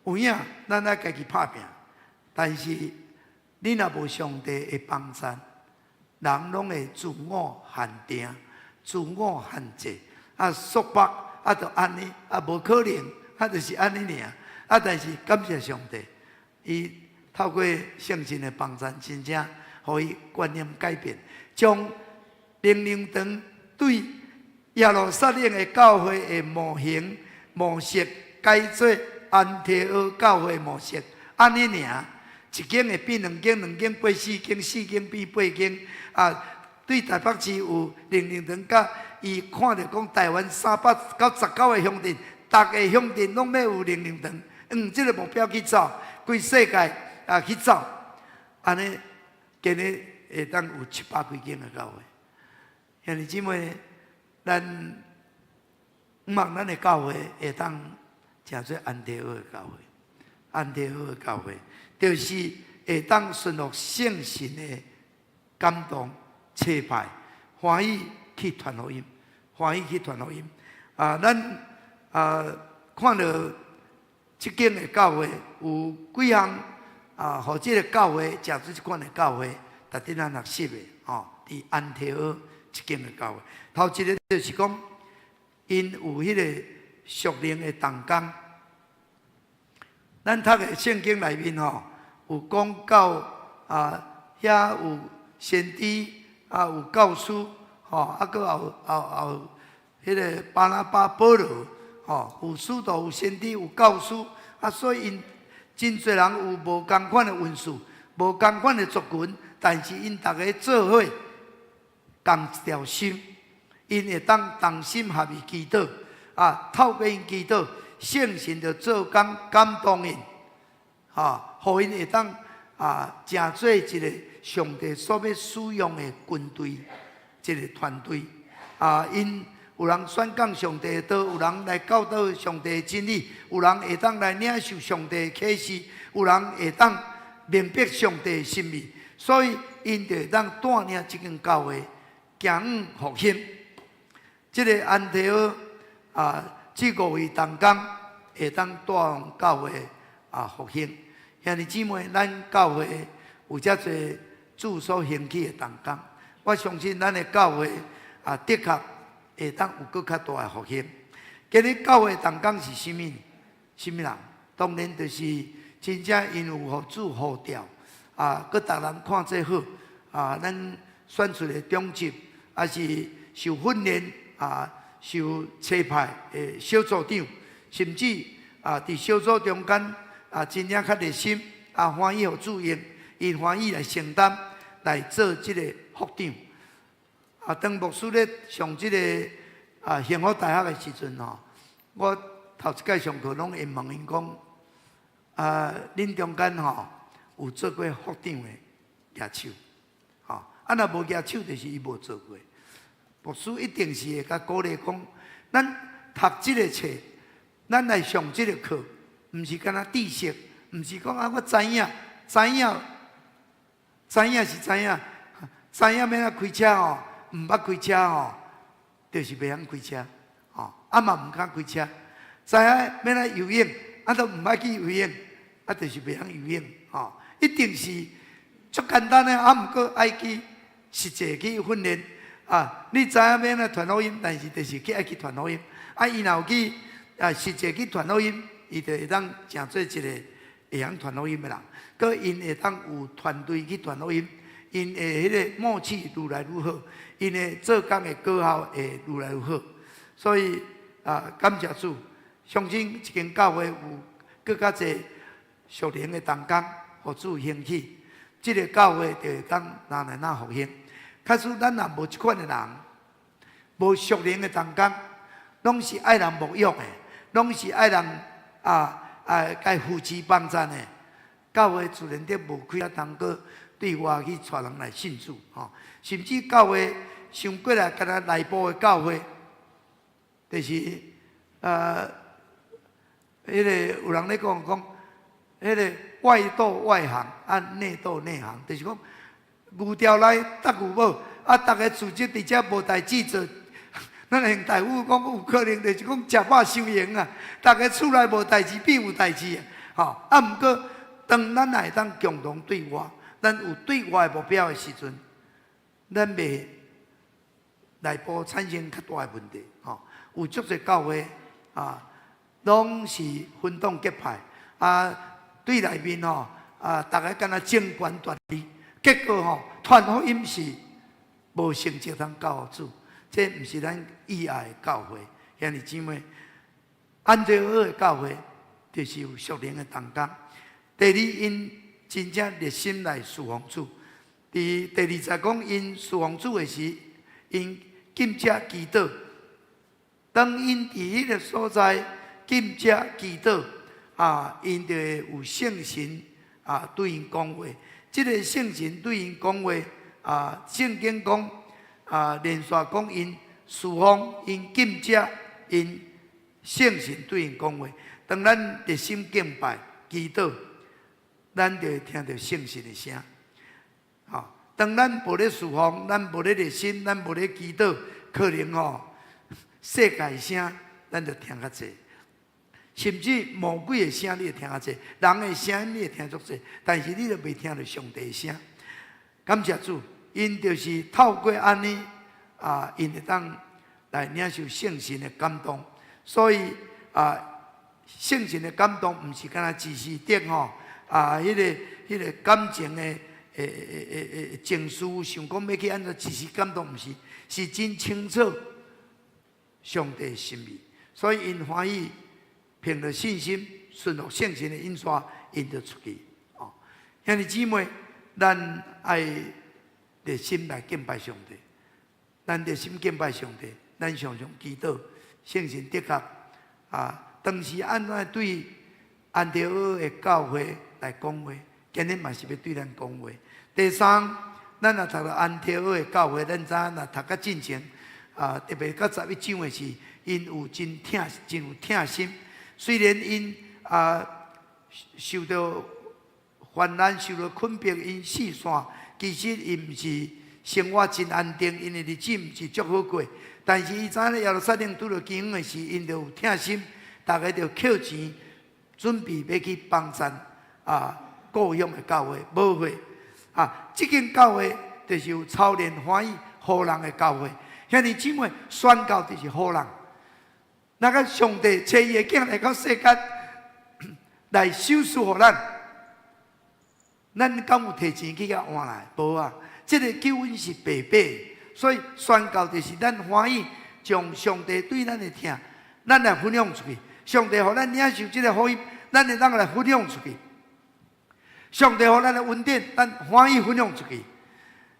有影，咱愛家己拍拚。但是你若無上帝的幫贊，人攏會自我限定、自我限制，啊束縛，啊就按呢，啊無可能，啊就是按呢爾。啊，但是感謝上帝，伊透過聖神的幫贊，真正予伊觀念改變，將靈糧堂對耶路撒冷的教會的模型模式改做安提阿教會模式，按呢爾，一間會變兩間，兩間變四間，四間變八間。啊，對台北市有靈糧堂，佮伊看著講台灣399個鄉鎮，逐個鄉鎮攏欲有靈糧堂，用這个目標去走，規世界啊去走，按呢今日會當有七百幾間的教會。兄弟姊妹，咱望咱的教會會當成做安提阿的教會，安提阿的教會就是會當順服聖神的感動、差派，歡喜去傳福音，歡喜去傳福音。啊，咱啊看著這間的教會有幾項啊，予這个教會成做這款的教會，值得咱學習的吼。佇安提阿這間的教會，頭一个就是講，𪜶有彼个屬靈的同工。咱讀的聖經內面吼，有講到啊，遐有先知啊，有教師吼，啊，閣有彼个巴拿巴、保羅吼，有使徒、有先知、有教師，啊，所以𪜶真濟人有無仝款的恩賜，無仝款的族群，但是𪜶逐家做伙仝一條心，𪜶會當同心合意祈禱，啊，透過𪜶祈禱，聖神就做工感動𪜶，哈，予𪜶會當啊，成做一个上帝所欲使用的軍隊，一个團隊，啊，𪜶有人宣講上帝的道，有人來教導上帝的真理，有人會當來領受上帝的啟示，有人會當明白上帝的心意，所以𪜶就會當帶領這間教會行向復興。這个安提阿啊，這五位同工會當帶領教會啊復興。兄弟姊妹，咱教會有遮濟主所興起的同工，我相信咱的教會啊，的確會當有閣較大的復興。今日教會同工是啥物？啥物人？當然就是真正𪜶有予主呼召，啊，閣逐人看做好，啊，咱選出的長執，抑是受訓練啊，受差派的小組長，甚至啊，佇小組中間啊，真正較熱心啊，歡喜予主用，𪜶歡喜來承擔來做這个副長。啊，當牧師咧上這个啊幸福大學的時陣吼，我頭一擺上課攏會問𪜶講，啊，恁中間吼有做過副長的舉手，吼，啊若無舉手，就是伊無做過。牧師一定是會共鼓勵講，咱讀這个冊，咱來上這个課，毋是干焦知識，毋是講啊我知影，知影，知影是知影，知影欲按怎開車吼，毋捌開車吼，就是袂曉開車，吼，啊嘛毋敢開車，知影欲按怎游泳，啊都毋捌去游泳，啊就是袂曉游泳，吼，一定是足簡單的，啊毋過愛去實際去訓練，啊，你知影欲按怎傳福音，但是就是去愛去傳福音，啊，伊若有去啊實際去傳福音，伊就會當成做一個會曉傳福音的人，閣𪜶會當有團隊去傳福音，𪜶的彼个默契愈來愈好，𪜶的做工的果效會愈來愈好，所以啊，感謝主，相信這間教會有閣較濟屬靈的同工，予主興起，這个教會就會當愈來愈復興。假使咱若無這款的人，無屬靈的同工，攏是愛人牧養的，攏是愛人啊啊共扶持幫贊的，教會自然得無開啊通閣對外去帶人來信主吼，甚至教會想過來，敢若內部的教會，就是彼个有人咧講講，彼个外鬥外行，啊內鬥內行，就是講牛牢內觸牛母，啊，逐家組織佇遮無代誌做。咱現代語講有可能就是講食飽傷閒啊，逐家厝內無代誌變有代誌啊，吼啊，毋過當咱會當共同對外，咱有對外的目標的時陣，咱袂內部產生較大的問題，吼。有足濟教會啊，攏是分黨結派啊，對內面吼啊，逐家敢若爭權奪利，結果吼傳福音是無成績通交予主，這毋是咱意愛的教會。兄弟姊妹，安提阿的教會就是有屬靈的同工。第二，𪜶真正熱心來侍奉主。佇第二節講，𪜶侍奉主的時，𪜶禁食祈禱。當𪜶佇彼个所在禁食祈禱，啊，𪜶就會有聖神啊對𪜶講話。這个聖神對𪜶講話，啊，聖經講啊，連續講𪜶侍奉，𪜶禁食，𪜶聖神對𪜶講話。當咱熱心敬拜祈禱，咱就會聽著聖神的聲。吼，當咱無咧侍奉，咱無咧熱心，咱無咧祈禱，可能吼世界聲，咱就聽較濟。甚至魔鬼的聲你會聽較濟，人的聲你會聽足濟，但是你就袂聽著上帝的聲。感謝主，𪜶就是透過按呢啊，𪜶會當來領受聖神的感動。所以啊，聖神的感動毋是干焦一時的吼啊，彼個感情的情緒，想講欲去按怎一時感動，毋是，是真清楚上帝的心意。所以𪜶歡喜，憑著信心，順服聖神的引帶，𪜶就出去。哦，兄弟姊妹，咱愛熱心來敬拜上帝。咱熱心敬拜上帝，咱常常祈禱，聖神的確啊，當時按怎對安提阿的教會來講話，今日嘛是欲對咱講話。第三，咱若讀著安提阿的教會，咱知影若讀較進前啊，特別到11章的時，𪜶有真疼，真有疼心。雖然𪜶啊受著患難、受著困迫，𪜶四散，其實𪜶毋是生活真安定，𪜶的日子毋是足好過。但是伊知影耶路撒冷拄著饑荒的時，𪜶就有疼心，逐家就扣錢，準備欲去幫贊啊故鄉的教會，無會啊，這間教會就是有操練歡喜予人的教會。兄弟姊妹，宣教就是予人。那個上帝差伊的囝來到世間來賞賜予咱，咱敢有提錢去共換來？無啊！這個救恩是白白，所以宣教就是咱歡喜將上帝對咱的疼，咱來分享出去。上帝予咱領受這個福音，咱會當來分享出去。上帝予咱的恩典，咱歡喜分享出去，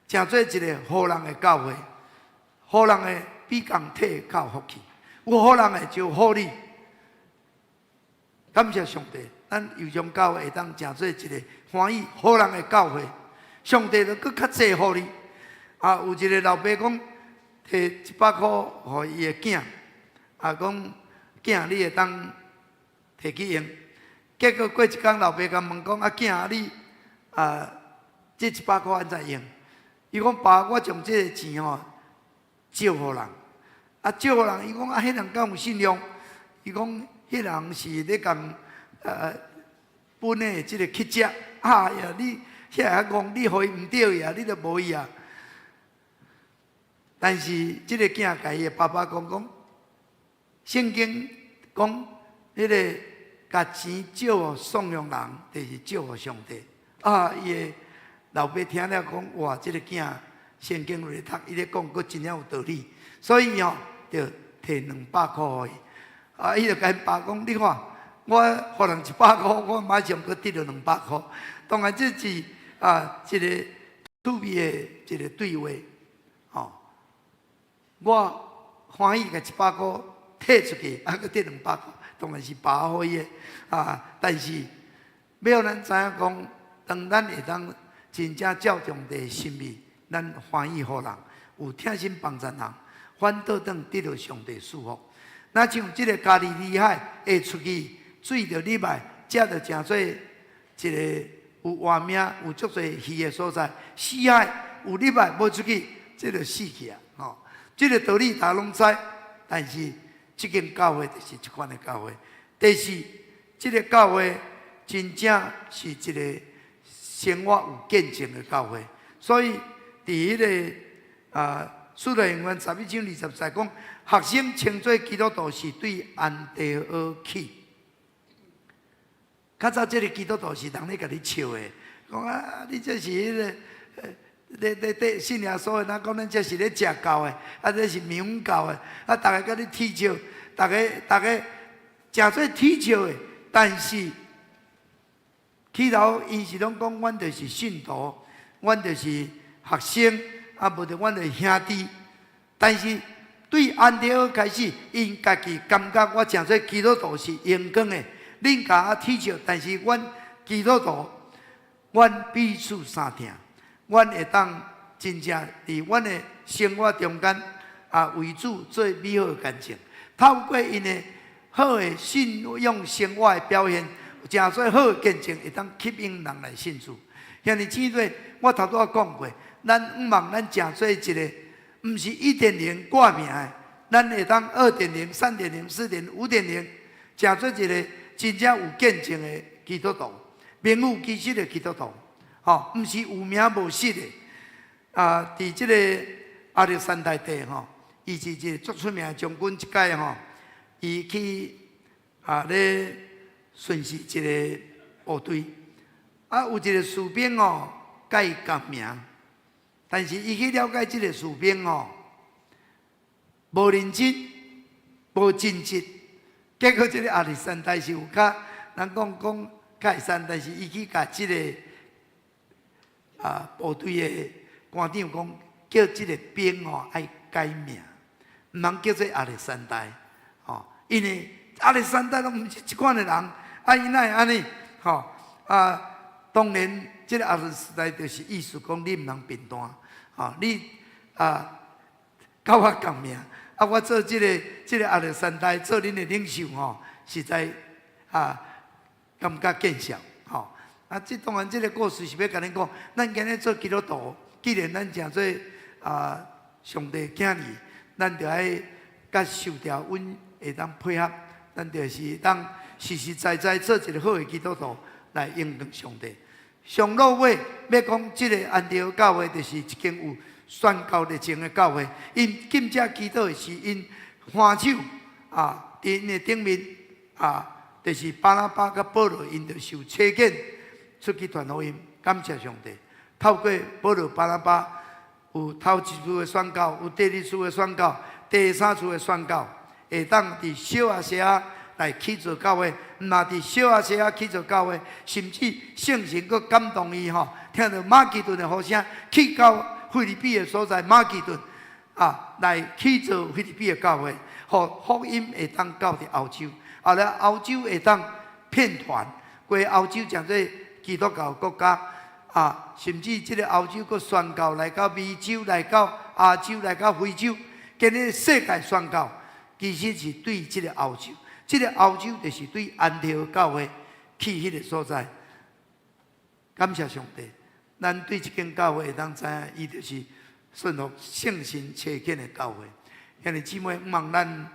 成做一個予人的教會，予人的比共提較有福氣。有予人的就有予你。感謝上帝，咱右將教會會當成做一個歡喜予人的教會。上帝就閣較濟予你。啊，有一個老爸講，提100箍予伊的囝，啊，講囝你會當提去用。結果過一工，老爸共問講：啊囝，你啊，這一百箍按怎用？伊講爸，我將這個錢吼借予人，啊借予人，伊講啊，彼人敢有信用？伊講彼人是咧共分的這個乞食，啊呀，你遐較戇，你予伊毋對呀，你就無伊啊。但是這個囝共伊的爸爸講講，聖經講彼個共錢借予散凶人，就是借予上帝。啊，伊的老爸聽了講，哇，這個囝聖經咧讀，伊咧講，閣真正有道理，所以吼就提200箍予伊。啊，伊就共𪜶爸講，你看，我予人一百箍，我馬上閣得著兩百箍。當然這是啊一個趣味的一個對話，吼。我歡喜共一百箍提出去，啊，閣得兩百箍，當然是爸予伊的啊。但是欲予咱知影講，當咱會當真正照上帝的心意，咱歡喜予人，有疼心幫贊人，反倒轉得著上帝賜福。若像這個加利利海會出去，水就入來，才就成做一個有活命、有足濟魚的所在。死海有入來無出去，這就死去啊！吼，這個道理大家攏知，但是這間教會就是這款的教會。第四，這個教會真正是一個生活有見證的教會，所以佇彼個啊，使徒行傳11章20節講，學生稱做基督徒是對安提阿起。較早這個基督徒是人咧共你笑的，講啊，你這是彼個，咧咧咧信耶穌的，若講咱這是咧食教的，啊，這是冥府教的，啊，逐家共你恥笑，逐家逐家誠做恥笑的，但是起頭𪜶是攏講，阮就是信徒，阮就是學生，啊，無就阮就是兄弟。但是對安提阿開始，𪜶家己感覺我誠做基督徒是榮光的，恁共我恥笑，但是阮基督徒，阮彼此相疼，阮會當真正佇阮的生活中間啊，為主做美好的見證。透過𪜶的好的信仰生活的表現，誠做好的見證，會當吸引人來信主。兄弟姊妹，我頭拄仔講過，咱向望咱誠做一個，毋是1.0掛名的，咱會當2.0、3.0、4.5.0，成做一个真正有見證的基督徒，名副其實的基督徒，吼，毋是有名無實的。啊，佇這個亞歷山大帝吼，伊是一個足出名的將軍，一擺吼，伊去啊咧巡視一個部隊，啊有一個士兵哦，共伊仝名，但是伊去了解這個士兵哦，無認真，無盡職，結果這個亞歷山大是有較，人講講較會使，但是伊去共這個啊部隊的官長講，叫這個兵哦愛改名，毋通叫做亞歷山大，吼，因為亞歷山大攏毋是這款的人，啊，伊哪會按呢？吼啊，當然這個亞歷山大就是意思講你毋通貧惰，吼，你啊佮我仝名，啊，我做這個亞歷山大做恁的領袖吼，實在啊感覺見笑，吼。啊，這當然這個故事是欲共恁講，咱今日做基督徒，既然咱成做啊上帝囝兒，咱就愛佮受調，阮會當配合，咱就是當實實在在做一個好的基督徒來榮耀上帝。上落尾欲講，這個安提阿教會就是一間有宣教熱情的教會。𪜶禁食祈禱的時，𪜶還手啊，佇𪜶的頂面啊，就是巴拿巴佮保羅，𪜶就受差遣出去傳福音。感謝上帝，透過保羅、巴拿巴，有頭一次的宣教，有第二次的宣教，第三次的宣教，會當佇小亞細亞來起造教會，毋但佇小亞細亞起造教會，甚至聖神閣感動伊吼，聽著馬其頓的呼聲，去到腓立比的所在，馬其頓啊，來起造腓立比的教會，予福音會當到佇歐洲，後來歐洲會當遍傳，規歐洲成做基督教國家啊，甚至這個歐洲閣宣教來到美洲，來到亞洲，來到非洲，今日世界宣教，其實是對這個歐洲，這個歐洲就是對安提阿教會去彼個所在。感謝上帝，咱對這間教會會當知影，伊就是順服聖神差遣的教會。兄弟姊妹，毋望咱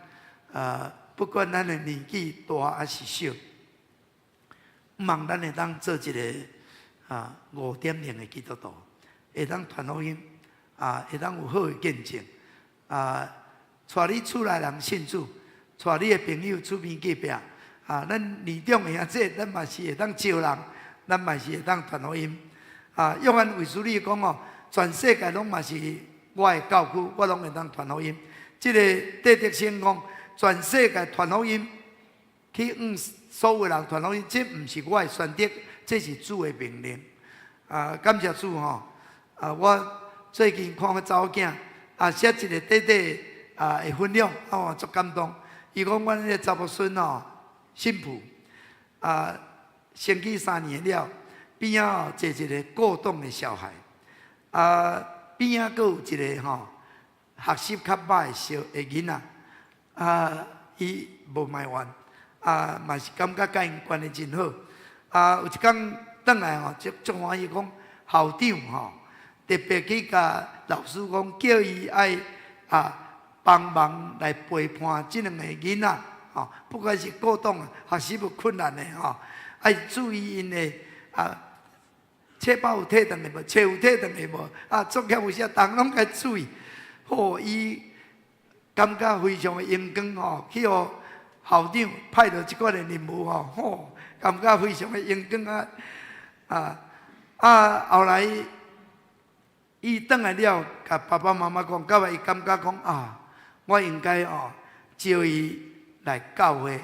不管咱的年紀大還是小，毋望咱會當做一個啊5.0的基督徒，會當傳福音，啊，會當有好的見證，啊，帶你厝內人信主，帶你的朋友厝邊隔壁，啊，咱年長的兄弟，咱嘛是會當招人，咱嘛是會當傳福音。啊，約翰衛斯理講哦，全世界攏嘛是我的教區，我攏會當傳福音。這個戴德生講，全世界傳福音，去向所有人傳福音，這毋是我的選擇，這是主的命令。啊，感謝主吼！啊，我最近看彼查某囝啊，寫一個短短啊的分享，啊，我足感動。伊講阮彼個查某孫吼，新婦啊，生去3年了，邊仔哦坐一個過動的小孩，啊，邊仔閣有一個吼學習較歹的小的囡仔，啊，伊無埋怨，啊，嘛是感覺佮𪜶關係真好。啊，有一工轉來吼，足足歡喜講校長吼，特別去共老師講，叫伊愛啊幫忙來陪伴這兩個囡仔，吼，不管是過動學習有困難的吼，愛注意𪜶的啊，冊包有提轉來無？冊有提轉來無？啊，作業有啥，逐項攏共注意。吼，伊感覺非常的榮光吼，去予校長派落這款的任務吼，吼，感覺非常的榮光啊！啊啊，後來伊轉來了，共爸爸媽媽講，到尾伊感覺講啊，我應該哦招伊來教會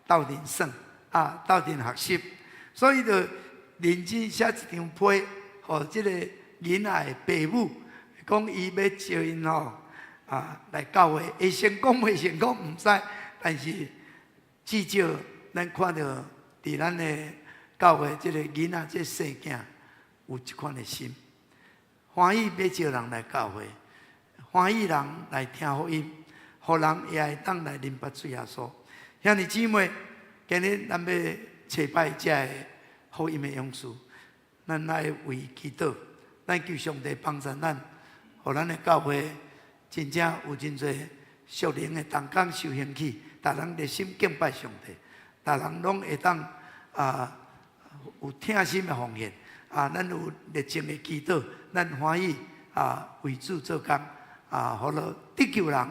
鬥陣耍啊，鬥陣學習，所以就認真寫一張批，予這個囡仔的爸母，講伊欲招𪜶吼啊來教會，會成功袂成功毋知，但是至少咱看著佇咱的教會這個囡仔這細囝有這款的心，歡喜欲招人來教會，歡喜人來聽福音，予人也會當來認捌主耶穌。兄弟姊妹，今日咱欲祭拜這个福音的勇士，咱來為祈禱，咱求上帝幫助咱，予咱的教會真正有真濟屬靈的同工受興起，逐人熱心敬拜上帝。逐人攏會當啊有疼心的奉獻啊，咱有熱情的祈禱，咱歡喜啊為主做工啊，予落得救人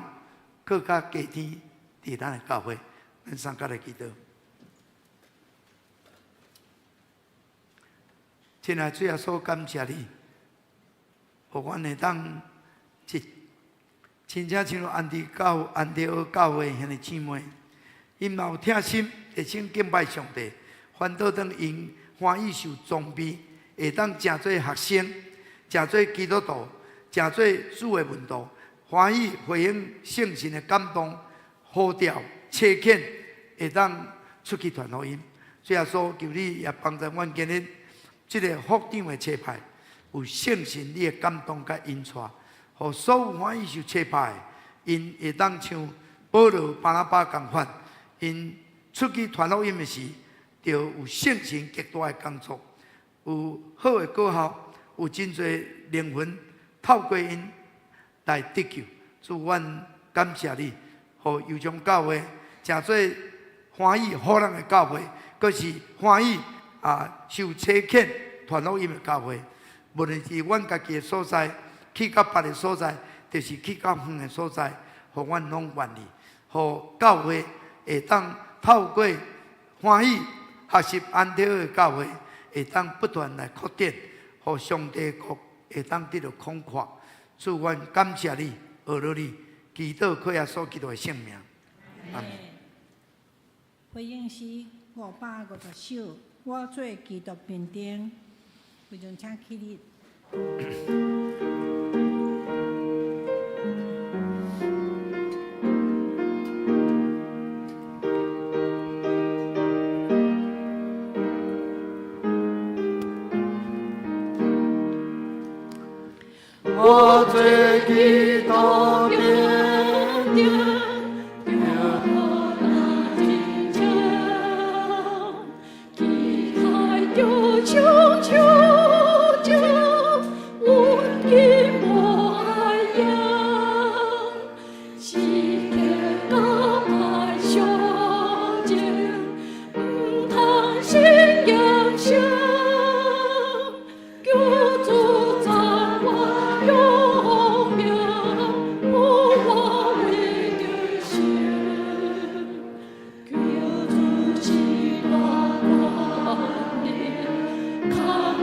閣較加添佇咱的教會，咱三甲來祈禱。親愛的主耶穌，感謝你，予阮會當一親像親像安提阿教會兄弟姊妹，𪜶嘛有疼心，熱心敬拜上帝，反倒當𪜶歡喜受裝備，會當成做學生，成做基督徒，成做主的門徒，歡喜回應聖神的感動，呼召差遣，會當出去傳福音。主耶穌，求你也幫助阮今日這个福長的差派，有聖神你的感動佮引帶，予所有歡喜受差派的，𪜶會當像保羅、巴拿巴仝款，𪜶出去傳福音的時，就有聖神極大的工作，有好的果效，有真濟靈魂透過𪜶來得救。主，阮感謝你，予油松教會成做歡喜予人的教會，閣是歡喜啊受差遣傳福音的教會。無論是阮家己的所在，去到別个所在，就是去到遠的所在，予阮攏願意，予教會會當透過歡喜學習安提阿的教會，會當不斷來擴展，予上帝國會當得著廣闊。主，阮感謝你，阿羅你，祈禱靠耶穌基督的聖名。阿們。回應詩550首，我做基督兵丁，會眾請起立。我做基督兵丁，著大真槍，旗開著衝出征，阮已無愛贏，時刻敢愛相爭，毋通信仰傷，求主讚我勇命，予我為得勝。求主是大權能，看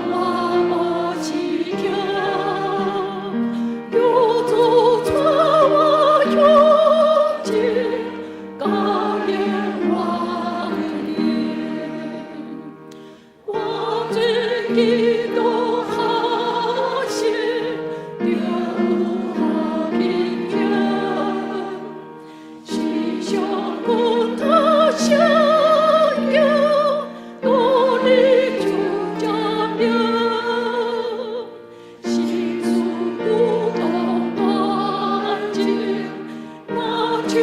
我無恃強。求主帶我向前，考驗我的靈。我做基督學生，著有好品行。時常跟他相行，努力就正命。心思主動斷情，若手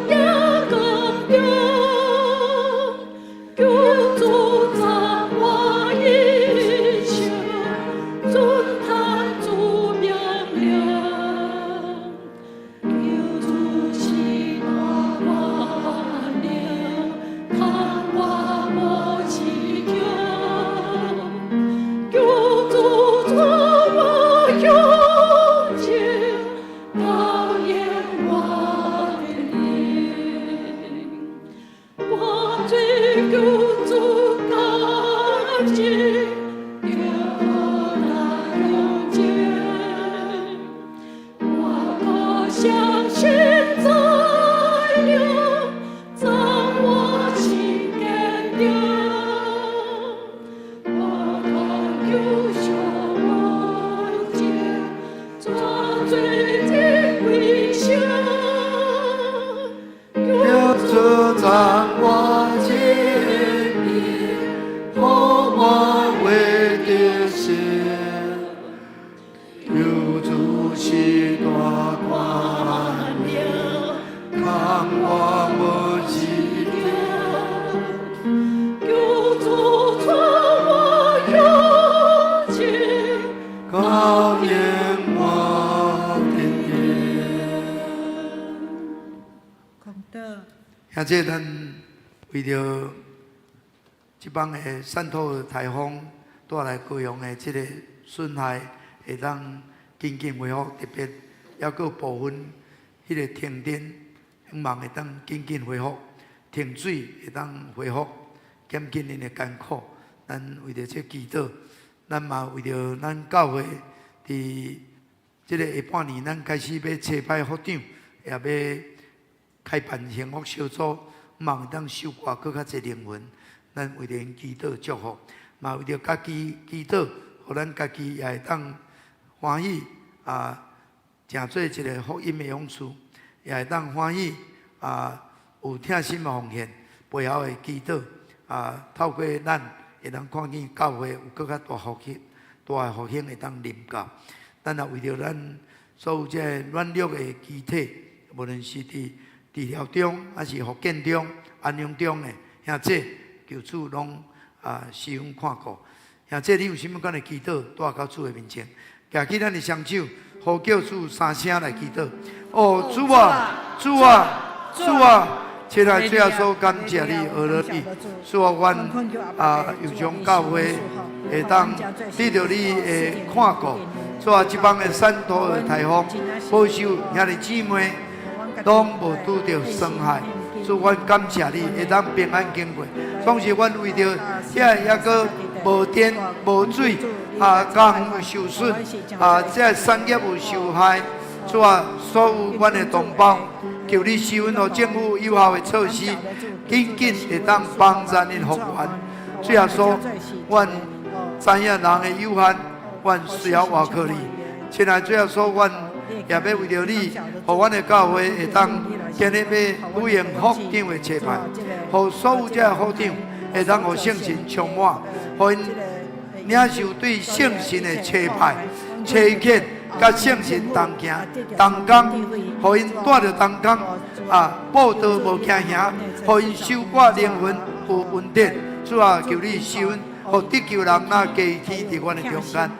行鋼標。求主讚我一生，遵行主命令。求主是大權能，看我無恃強。求主帶我向前，考驗我的靈。我做求主感情，著大勇情。我可相信在了，讚我心堅定。我願求上前，轉做這歸聲。求主讚我生命，予我為得勝。求主是大權能，看我無恃強。求主帶我向前，考驗我的靈。講道。兄弟，咱為著這擺的汕頭颱風帶來高雄的這个損害，會當緊緊恢復，特別猶閣有部分彼个停電，希望會當緊緊恢復，停水會當恢復，減輕𪜶的艱苦。咱為著這祈禱，咱嘛為著咱教會佇這个下半年，咱開始欲差派副長，也欲開辦幸福小組，希望會當收割閣較濟靈魂。咱為著𪜶祈禱祝福，嘛為著家己祈禱，予咱家己也會當歡喜啊，成做一个福音的勇士，也會當歡喜啊，有疼心的奉獻，背後的祈禱啊，透過咱會當看見教會有閣較大復興，大的復興會當臨到。咱也為著咱所有這个軟弱的肢體，無論是佇治療中，抑是復健中、安養中的兄姊，求主攏啊施恩看顧。兄姊，你有啥物款的祈禱帶到主的面前？舉起咱的雙手，呼叫主三聲來祈禱。哦，主啊，主啊，主啊！親愛主耶穌，感謝你，阿樂你，主啊，阮啊，又將教會會當得著你的看顧。主啊，這擺的汕頭的颱風，保守兄弟姊妹攏無拄著傷害。主，阮感謝你會當平安經過。總是阮為著遐抑閣無電無水啊，家園有受損啊，這个產業有受害。主啊，所有阮的同胞，求你施恩，予政府有效的措施，緊緊會當幫助𪜶復原。主耶穌，阮知影人的有限，阮需要倚靠你。親愛主耶穌，阮也欲為著你，予阮的教會會當今日欲舉行副長的差派，予所有這个副長會當予聖神充滿，予𪜶領受對聖神的差派、差遣，佮聖神同行同工，予𪜶帶著同工啊，布道無驚嚇，予𪜶收割靈魂有恩典。主啊，求你施恩，予得救人若加添佇阮的中間。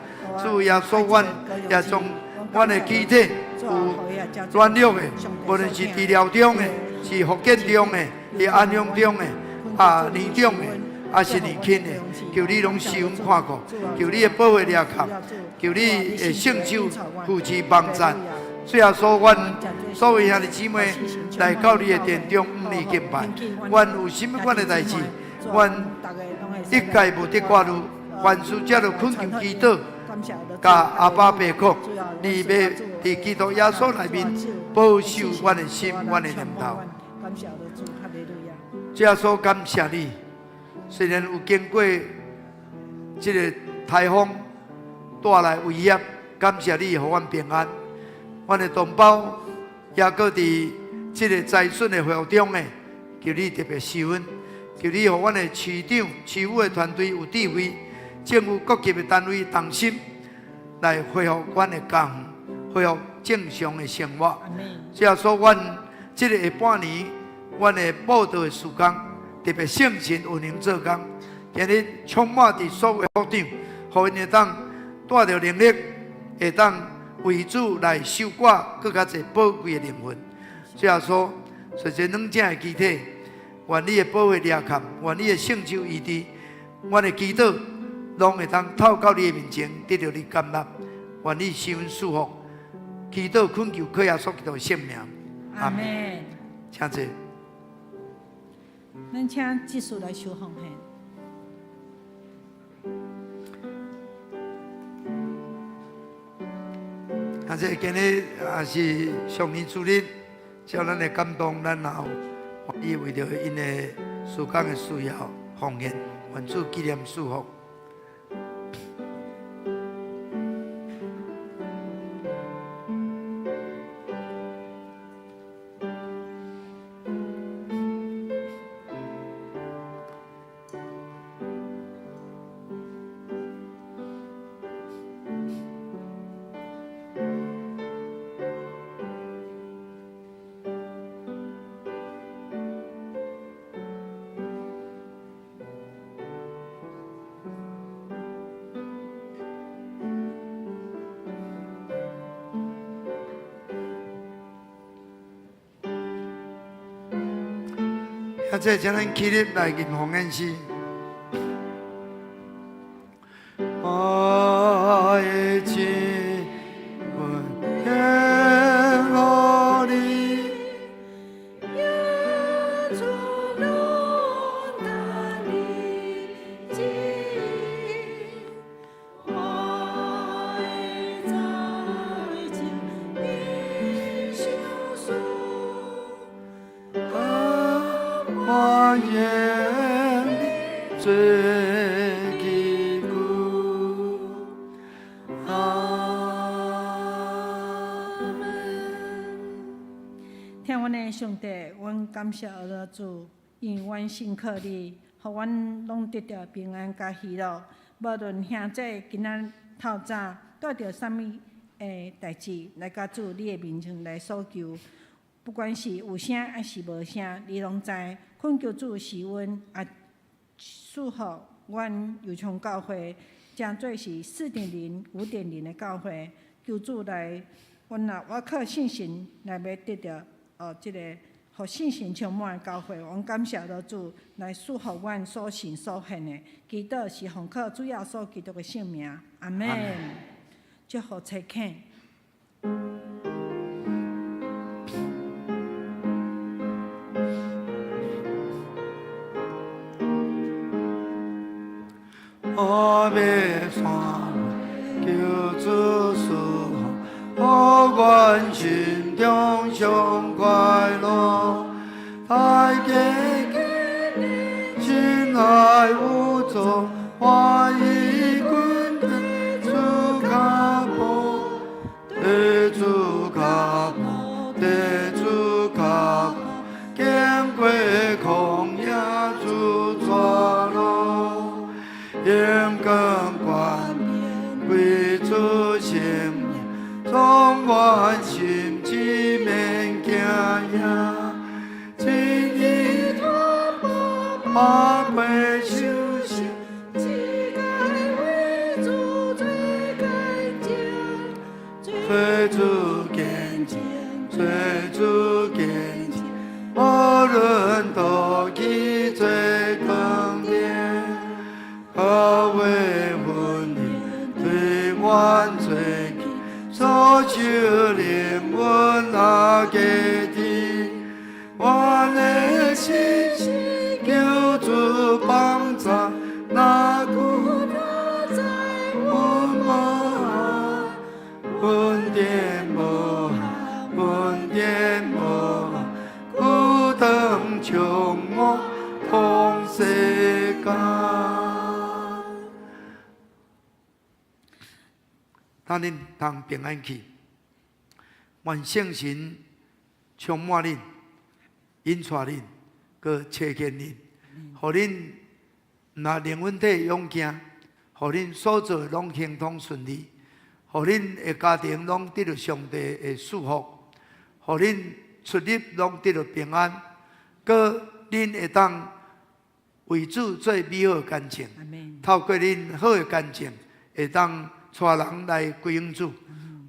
主耶穌，阮也將阮的肢體有軟弱的，無論是治療中的，是復健中的，是安養中的，啊年長的，抑是年輕的，求你攏施恩看顧，求你的保護掠冚，求你的聖手扶持幫助。主耶穌，阮所有兄弟姊妹來到你的殿中，向你敬拜。阮有啥物款的代誌，阮一概無得掛慮，凡事藉著懇求祈禱，共阿爸父講，你欲佇基督耶穌內面保守阮的心，阮的念頭。主耶穌，感謝你，雖然有經過這个颱風帶來威脅，感謝你予阮平安。阮的同胞也閣佇這个災損的恢復中的，求你特別施恩，求你予阮的市長、市府的團隊有智慧，政府各級的單位同心來恢復阮的家園，恢復正常的生活。主耶穌，阮這个下半年，阮的布道的事工，特別聖神有能做工，今日充滿佇所有副長，予𪜶會當帶著能力，會當為主來收割閣較濟寶貴的靈魂。主耶穌，隨著軟正的肢體，願你的保血掠冚，願你的聖手醫治，阮的祈禱攏會當透到你的面前，得著你甘納。願你施恩賜福，祈禱懇求靠耶穌基督的聖名。阿門。請坐。咱請執事來收奉獻。啊，這今日也是上年主日，照咱的感動，咱也有願意為著𪜶的事工的需要奉獻，願主紀念賜福。啊，這請咱起立來吟奉獻詩。我的情愿献予你。耶主拢等你旨意，我的才情你相思，我愿做基久。阿门。疼阮的上帝，阮感謝阿拉主，因為阮信靠你，予阮攏得著平安佮喜樂。無論兄弟今仔透早帶著啥物的代誌來佮主你的面前來訴求，不管是有聲抑是無聲，你攏知。懇求主賜阮也賜福阮油昌教會，誠做是4.0、5.0的教會，求主來，阮若倚靠聖神來欲得著這個予聖神充滿的教會，阮感謝老主來賜福阮所信所獻的，祈禱是奉靠主耶穌基督的聖名，阿門。祝福差遣。我欲山求主賜福，予阮心中上快樂。大家親愛有主，歡喜跟隨主腳步，跟主腳步，跟主腳步，經過曠野主帶路，勇敢權柄歸主聖名，縱阮心志免驚訝，真理百倍相信，一个為主做見證，做主見證，做主見證，無論倒去做光點，教會訓練對阮做去，所求靈魂阿家己，我的信心求主幫助，若顧在阮無恩典無限，恩典無限，孤單充滿通世間。咱恁通平安去，願聖神充滿恁，引帶恁，閣差遣恁，予恁毋但靈魂體勇健，予恁所做的攏亨通順利，予恁的家庭攏得著上帝的祝福，予恁出入攏得著平安，閣恁會當為主做美好的見證。阿門。透過恁好的見證，會當帶人來歸向主，予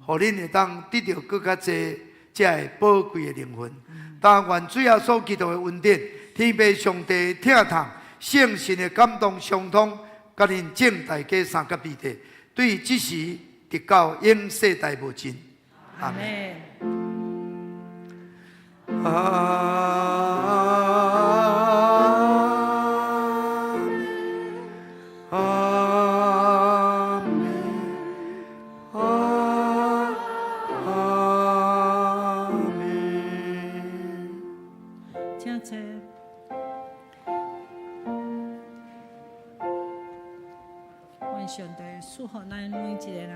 恁會當得著閣較濟這个寶貴的靈魂。但願主耶穌基督的恩典、天父上帝疼痛、聖神的感動相通，佮恁眾大家三甲彼得，對這時直到永世代無盡。阿門。阿阿門，阿阿門。請坐。願上帝賜福咱每一個人。